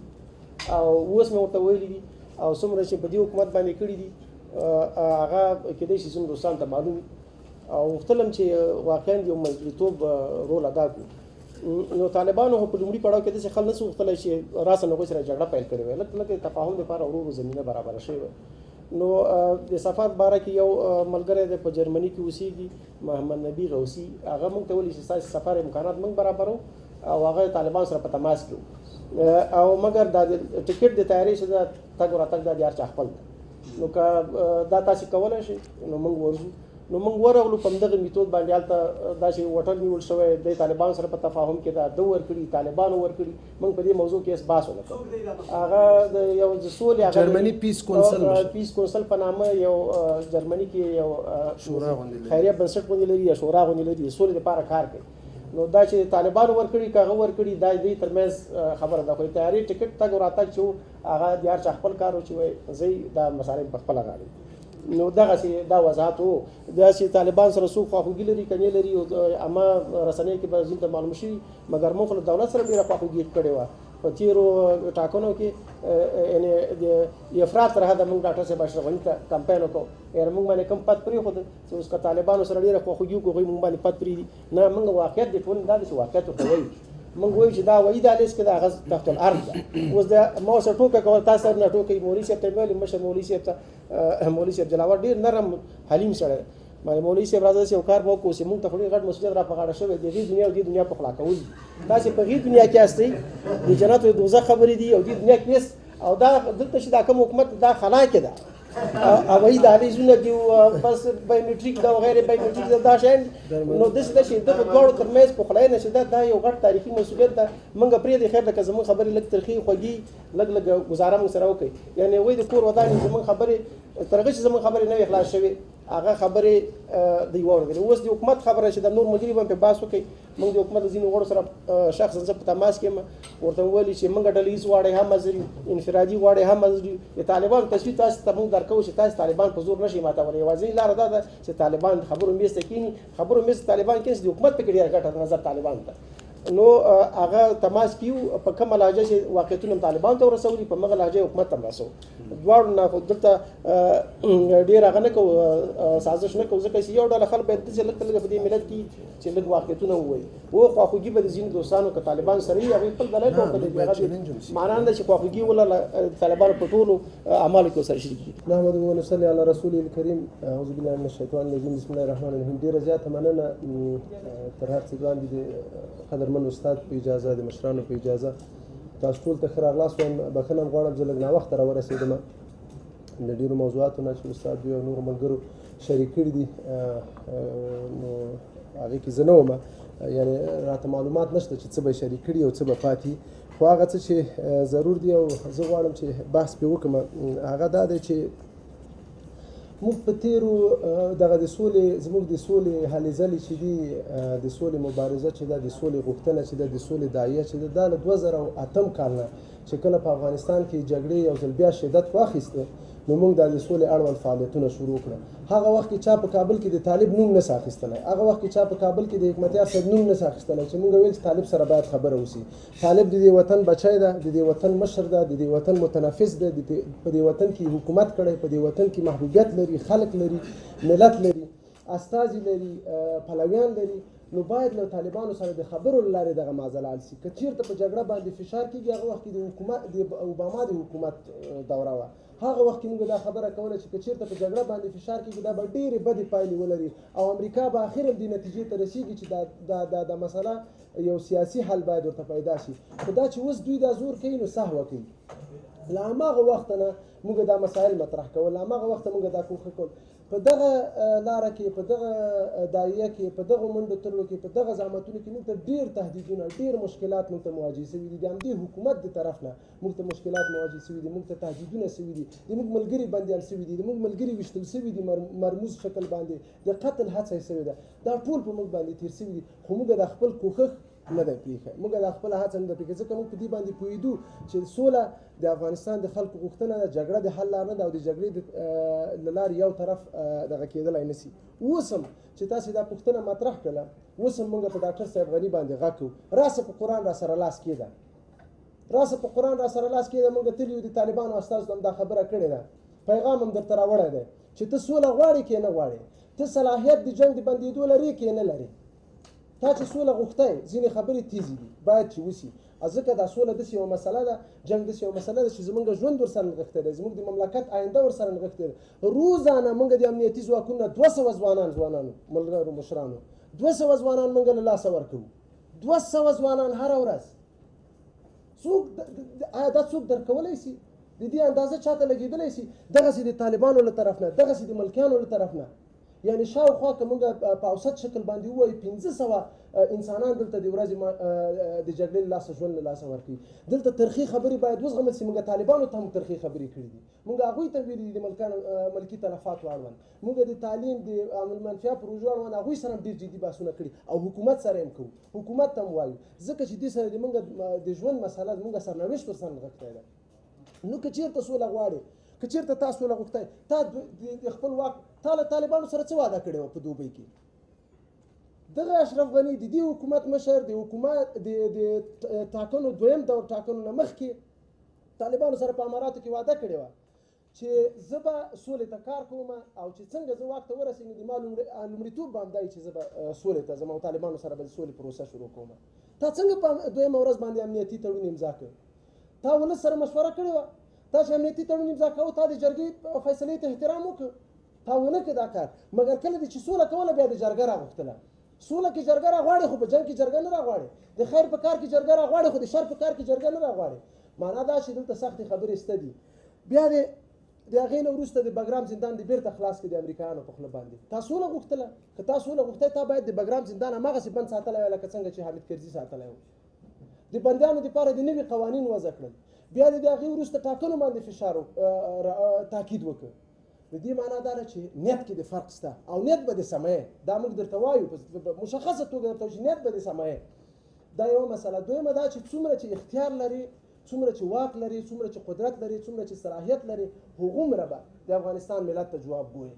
او اوس مې ورته ویلي دي او څومره چې په دې حکومت باندې کړي دي، هغه کېدای شي ځینو دوستانو ته معلوم او غوښتلم چې واقعا یو منځګړیتوب رول ادا کړو. نو طالبانو خو په لومړي پړاو کې داسې خلک نه شو غوښتلی چې راساً هغوی سره جګړه پیل کړې وای، لږ لږ د تفاهم لپاره ورو ورو زمینه برابره شوې وای. نو د سفر باره کې یو ملګری دی په جرمني کې اوسېږي، محمد نبي غوثي، هغه موږ ته ویلي چې ستاسو سفر امکانات موږ برابرو او هغه طالبان سره په تماس کې او مګر دا ټیکټ د طیارې چې ده تګ راتګ دا د هر چا خپل دی، نو که دا تاسې کولی شئ نو موږ ورځو. نو موږ ورغلو په همدغه میتود باندې، هلته داسې هوټل نیول شوی دی، طالبانو سره په تفاهم کې ده، ده ورکړي، طالبانو ورکړي. موږ په دې موضوع کې هېڅ بحث ونه کړ. هغه د یو د سولې هغه جرمني پیس کونسل پیس کونسل په نامه یو جرمني کې یو خیریه بنسټ غوندې لري یا شورا غوندې لري، د سولې لپاره کار کوي. نو دا چې طالبانو ورکړي که هغه ورکړي دا د دوی ترمنځ خبره ده، خو د طیارې ټکټ تګ او راتګ چې و هغه د هر چا خپل کار و چې وایي ځئ دا مصارف په خپله غاړه. نو دغسې دا وضاحت و. داسې طالبان سره څوک خواخوږي لري که نه لري اما رسنۍ کې به ځینې ته معلوم شوي، مګر موږ خو له دولت سره ډېره خواخوږي کړې وه په تېرو ټاکنو کې، یعنې د افراط تر حده موږ ډاکټر صاحب اشرف غني ته کمپاین وکړو، یعنې موږ باندې کوم پت پرېښود چې اوس که طالبانو سره ډېره خواخوږي وکړو هغوی موږ باندې پت پرېږدي. نه، موږ واقعیت د ټولنې دا دی چې واقعیت ورته وایو. موږ وایو چې دا وایي دا لیست کې دا هغه تحت الارض ده. اوس دا ما ورسره ټوکه کوله، تاسو سره نه ټوکه مولوي صاحب ته مې ویل، مشر مولوي صاحب ته، مولوي صاحب جلاور ډېر نرم حلیم سړی دی، باندې مولوي صاحب راځه داسې یو کار به وکړو چې موږ ته خو ډېر غټ مسؤلیت را په غاړه شوی دی، دې دنیا او دې دنیا پخلا کول دي. تاسې په هغې دنیا کې یاستئ، د جنت او دوزخ خبرې دي او دې دنیا کې یاست، او دا دلته چې دا کوم حکومت دا خلا کې ده هوایي دهلیزونه دي بس بایومټریک ده او غیر بایومټریک ده دا شیان. نو داسې ده چې دغو دواړو ترمنځ پخلاینه چې ده دا یو غټ تاریخي مسؤلیت ده. موږ پرېږدئ خیر ده که زموږ خبرې لږ ترخې خوږې لږ لږ ګزاره موږ سره وکړئ، یعنې وایي د کور ودانې زموږ خبرې تر هغه چې زموږ خبرې نه وي خلاص شوې هغه خبرې دوی واورېدلې. اوس د حکومت خبره چې د نور ملګري به هم پرې بحث وکړي، موږ د حکومت له ځینو غړو سره شخصاً زه په تماس کې یم، ورته ویلي چې موږ ډله ییز غواړئ هم حاضر یو، انفرادي غواړئ هم حاضر یو. د طالبانو تصویر تاسو ته موږ درکوو چې تاسو طالبان په زور نشئ ماتولی، یوازینۍ لاره دا ده چې طالبان د خبرو میز ته کښېني، خبرو میز ته طالبان کښېني د حکومت پکې ډېره ګټه ده نظر طالبانو ته. نو هغه تماس کې یو، په کومه لهجه چې واقعیتونه هم طالبانو ته ورسولي په همغه لهجه حکومت ته هم رسوو. دواړو نه خو دلته ډېر هغه نه کوو، سازش نه کوو، ځکه چې یو ډله خلک باید داسې لږ تر لږه په دې ملت کې چې لږ واقعیتونه ووایي. و خواخوږي به د ځینو دوستانو که طالبان سره وي هغوی خپل دلایل به ورته لري، هغه معنا نه ده چې خواخوږي ولرله طالبانو په ټولو اعمالو کې ورسره شریک دي. نحمده ونصلي علی رسوله الکریم. اعوذ بالله من الشیطان الرجیم. بسم الله الرحمن الرحیم. ډېره زیاته مننه تر هر څه وړاندې د قدرمن استاد په اجازه، د مشرانو په اجازه تاسو ټول ته ښه راغلاست وایم. بښنه هم غواړم زه لږ ناوخته راورسېدم، د ډېرو موضوعاتو نه چې استاد دوی او نورو ملګرو شریک کړي دي نو هغې کې زه نه وم، یعنې راته معلومات نشته چې څه به شریک کړي او څه به پاتې، خو هغه څه چې ضرور دي او زه غواړم چې بحث پرې وکړم هغه دا دی چې موږ په تیرو دغه د سولې زموږ د سولې هلې ځلې چې دي، د سولې مبارزه چې ده، د سولې غوښتنه چې ده، د سولې داعیه چې ده، دا له 2008 کال نه چې کله په افغانستان کې جګړې یو ځل بیا شدت واخیست نو موږ دا د سولې اړوند فعالیتونه شروع کړه. هغه وخت کې چا په کابل کې د طالب نوم نه سي اخیستلی، هغه وخت کې چا په کابل کې د حکمتیار صاحب نوم نه سي اخیستلی چې موږ ویل چې طالب سره باید خبره وسي. طالب د دې وطن بچی ده، د دې وطن مشر ده، د دې وطن متنفس ده، په دې وطن کې حکومت کړی، په دې وطن کې محبوبیت لري، خلک لري، ملت لري، استازي لري، پلویان لري. نو باید له طالبانو سره د خبرو له لارې دغه معضله حل سي. که چیرته په جګړه باندې فشار کیږي، هغه وخت کې د حکومت د اوباما د حکومت دوره وه، هغه وخت کې موږ دا خبره کوله چې که چیرته په جګړه باندې فشار کیږي دا به ډېرې بدې پایلې ولري او امریکا به اخر هم دې نتیجې ته رسیږي چې دا دا دا دا مسله یو سیاسي حل باید ورته پیدا شي. خو دا چې اوس دوی دا زور کوي نو سهوه کوي. له هماغه وخته نه موږ دا مسایل مطرح کول، له هماغه وخته موږ دا کوښښ کول. په دغه لاره کې، په دغه دایه کې، په دغو منډو ترړو کې، په دغه زحمتونو کې موږ ته ډېر تهدیدونه، ډېر مشکلات موږ ته مواجه سوي دي. د همدې حکومت د طرف نه موږ ته مشکلات مواجه سوي دي، موږ ته تهدیدونه سوي دي، د موږ ملګري بندیان سوي دي، د موږ ملګري ویشتل سوي دي، مرموز شکل باندې د قتل هڅه یې سوې ده. دا ټول په موږ باندې تېر سوي دي، خو موږ دا خپل کوښښ نه دی پرېښی، موږ دا خپله هڅه نه ده پرېښې، ځکه موږ په دې باندې پوهېدو چې سوله د افغانستان د خلکو غوښتنه ده، جګړه د حل لار نه ده او د جګړې له لارې یو طرف دغه کېدلی نه سي. اوس هم چې تاسې دا پوښتنه مطرح کړله، اوس هم موږ په ډاکټر صاحب غني باندې غږ کوو، راسه په قرآن را سره لاس کېده، راسه په قرآن را سره لاس کېده. موږ تللي یو د طالبانو استازو ته هم دا خبره کړې ده، پیغام هم درته راوړی دی چې ته سوله غواړې کې نه غواړې، ته صلاحیت د جنګ د بندېدو لرې کې نه لرې. تا چې سوله غوښتی، ځینې خبرې تیزې دي، باید چې وسي، ځکه دا سوله داسې یوه مسله ده، جنګ داسې یوه مسله ده چې زمونږ ژوند ورسره نغښتی دی، زمونږ د مملکت آینده ورسره نغښتی دی. روزانه مونږ د امنیتي ځواکونو نه 200 ځوانان، ځوانانو ملګرو مشرانو، 200 ځوانان مونږ له لاسه ورکوو، 200 ځوانان هره ورځ. څوک آیا دا څوک درکولی سي؟ د دې اندازه چاته لګېدلی سي؟ دغسې د طالبانو له طرف نه، دغسې د ملکیانو له طرف نه، یعنی شاوخوا که موږ په اوسط شکل باندې ووایو 500 انسانان دلته د ورځې د جګړې له لاسه ژوند له لاسه ورکوي. دلته ترخې خبرې باید وزغمل سي. موږ طالبانو ته هم ترخې خبرې کړې دي، موږ هغوی ته ویلي دي د ملکي تلفاتو اړوند، موږ د تعلیم د عامالمنفعه پروژو اړوند هغوی سره هم ډېر جدي بحثونه کړي او حکومت سره هم کوو، حکومت ته هم وایو، ځکه چې دې سره د موږ د ژوند مسله، موږ سرنوشت ورسره نغښتی دی. نو که چېرته سوله غواړې، که چېرته تا سوله غوښتی، تا د خپل واک، تا له طالبانو سره څه وعده کړې وه په دوبۍ کې؟ دغه اشرف غني د دې حکومت مشر، د حکومت د ټاکنو دویم دور ټاکنو نه مخکې طالبانو سره په اماراتو کې وعده کړې وه چې زه به سولې ته کار کوم او چې څنګه زه واک ته ورسېږم د ما لومړیتوب به همدا وي چې زه به سولې ته ځم او طالبانو سره به د سولې پروسه شروع کوم. تا څنګه په دویمه ورځ باندې امنیتي تړون امضا کړ؟ تا ولس سره مشوره کړې وه؟ تا چې امنیتي تړون امضا کاوه تا د جرګې فیصلې ته احترام وکړ؟ تا ونه کړ دا کار. مګر کله دې چې سوله کوله بیا د جرګه راغوښتله. سوله کې جرګه راغواړې خو په جنګ کې جرګه نه راغواړې، د خیر په کار کې جرګه راغواړې خو د شر په کار کې جرګه نه راغواړې. معنا دا چې دلته سختې خبرې سته دي. بیا د هغې نه وروسته د بګرام زندان دې بیرته خلاص کړي د امریکایانو په خوله باندې. تا سوله غوښتله، که تا سوله غوښتی تا باید د بګرام زندان هماغسې بند ساتلی وای لکه څنګه چې حامد کرزي ساتلی و. د بندیانو دپاره د نوي قوانین وضع کړل. بیا د هغې وروسته ټاکنو باندې فشار تاکید وکړ. د دې معنا دا ده چې نیت کې د فرق سته او نیت به د سمه، دا موږ درته وایو په مشخصه توګه درته چې نیت به د سمه. دا یوه مسله. دویمه دا چې څومره چې اختیار لري، څومره چې واک لري، څومره چې قدرت لري، څومره چې صلاحیت لري، هغومره به د افغانستان ملت ته جواب ګوي.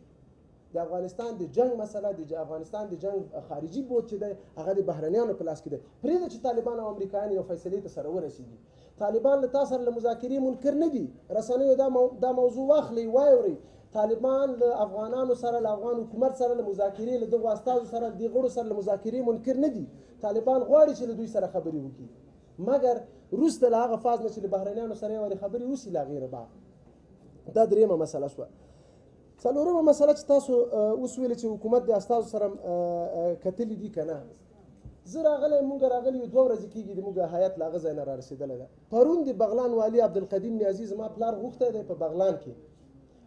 د افغانستان د جنگ مسله، د افغانستان د جنگ خارجي بود چې دی هغه د بهرنیانو په لاس کې دی. پرېږده چې طالبان او امریکایان یو فیصلې ته سره ورسیږي. طالبان له تا سره له مذاکرې منکر نه دي. رسنیو دا موضوع واخلئ، واورئ. طالبان له افغانانو سره، له افغان حکومت سره له مذاکرې، له دغو استازو سره، دې غړو سره له مذاکرې منکر نه دي. طالبان غواړي چې له دوی سره خبرې وکړي، مګر وروسته له هغه فاز نه چې له بهرنیانو سره یې ورې خبرې وسي له هغې نه بعد. دا درېیمه مسله شوه. څلورمه مسله چې تاسو اوس ویلې چې حکومت د استازو سره کتلي دي که نه، زه راغلی، مونږ راغلي یو، 2 ورځې کېږي د موږ هیئت له هغه ځای نه رارسېدلی ده. پرون د بغلان والي عبدالقدیم نیازي زما پلار غوښتی دی په بغلان کې،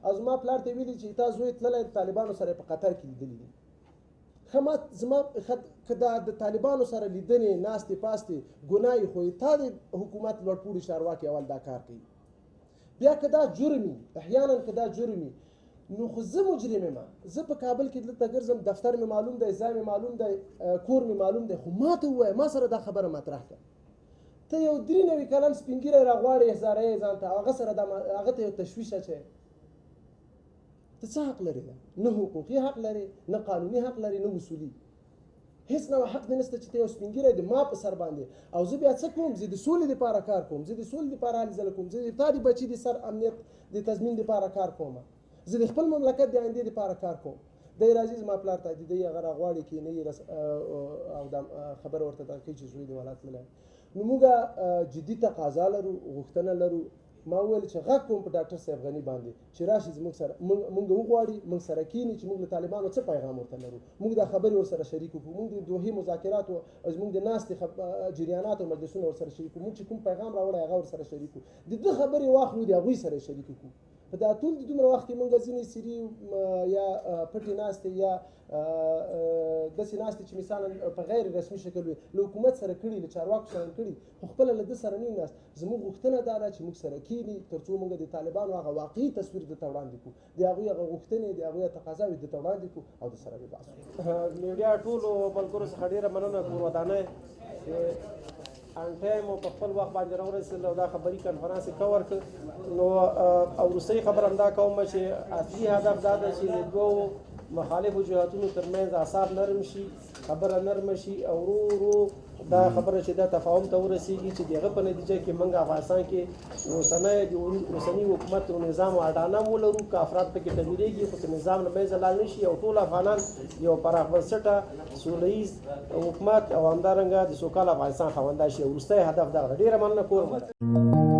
او زما پلار ته ویلي چې تا زوی تللی طالبانو سره په قطر کې لیدلي دي. ښه ما زما که دا د طالبانو سره لیدنې ناستې پاستې ګناه یې، خو تا د حکومت لوړپوړي چارواکي اول دا کار کوي. بیا که دا جرم وي، احیانا که دا جرم وي، نو خو زه مجرم یم. زه په کابل کې دلته ګرځم، دفتر مې معلوم دی، ځای مې معلوم دی، کور مې معلوم دی، خو ما ته ووایه، ما سره دا خبره مطرح کړه. ته یو 93 کلن سپین ږیری راغواړې، احضاروې ځان ته، هغه سره دا هغه ته یو تشویش اچوې. ته څه حق لرې؟ نه حقوقي حق لرې، نه قانوني حق لرې، نه اصولي، هیڅ نوع حق دې نشته چې ته یو سپین ږیری د ما په سر باندې. او زه بیا څه کوم؟ زه د سولې دپاره کار کوم، زه د سولې دپاره هلې ځلې کوم، زه د تا د بچي د سر امنیت د تضمین دپاره کار کوم، زه د خپل مملکت د آیندې دپاره کار کوم. دی راځي زما پلار ته دی هغه راغواړي کینوي او دا خبره ورته دا کوي چې زوی دې والا تللی. نو موږ جدي تقاضا لرو، غوښتنه لرو. ما وویل چې غږ کوم په ډاکټر صاحب غني باندې چې راشي زموږ سره، موږ وغواړي، موږ سره کینی چې موږ له طالبانو څه پیغام ورته لرو، موږ دا خبرې ورسره شریک کړو، موږ د دوحې مذاکراتو او زموږ د ناستې جریانات او مجلسونه ورسره شریک کړو، موږ چې کوم پیغام راوړی هغه ورسره شریک کړو، د ده خبرې واخلو، د هغوی سره شریک کړو. په دا ټول د دومره وخت کې موږ ځینې سري یا پټې ناستې یا داسې ناستې چې مثلا په غیر رسمي شکل وي له حکومت سره کړي، له چارواکو سره کړي، خو خپله له ده سره نه ناست. زموږ غوښتنه دا ده چې موږ سره کښېني تر څو موږ د طالبانو هغه واقعي تصویر ده ته وړاندې کړو، د هغوی هغه غوښتنې، د هغوی تقاضاوې ده ته وړاندې کړو او ده سره ویې باسو. میډیا ټولو ملګرو څخه ډېره مننه، کور ودانۍ چې ان ټایم په خپل وخت باندې راورسېدل او دا خبري کنفرانس یې کور کړ. نو او وروستۍ خبره هم دا کوم چې اصلي هدف دا ده چې د دوو مخالفو جهتونو ترمنځ اعصاب نرم شي، خبره نرمه شي او ورو ورو دا خبره چې دا تفاهم ته ورسیږي چې د هغه په نتیجه کې موږ افغانستان کې اوسنی حکومت او نظام او اډانه هم ولرو، که افراد پکې تغیرېږي خو چې نظام له منځه لاړ نه شي او ټول افغانان یو پراخ بنسټه سوله ییز حکومت او همدارنګه د سوکاله افغانستان خاوندان شي. وروستی هدف دغه ده. ډېره مننه، کور مو.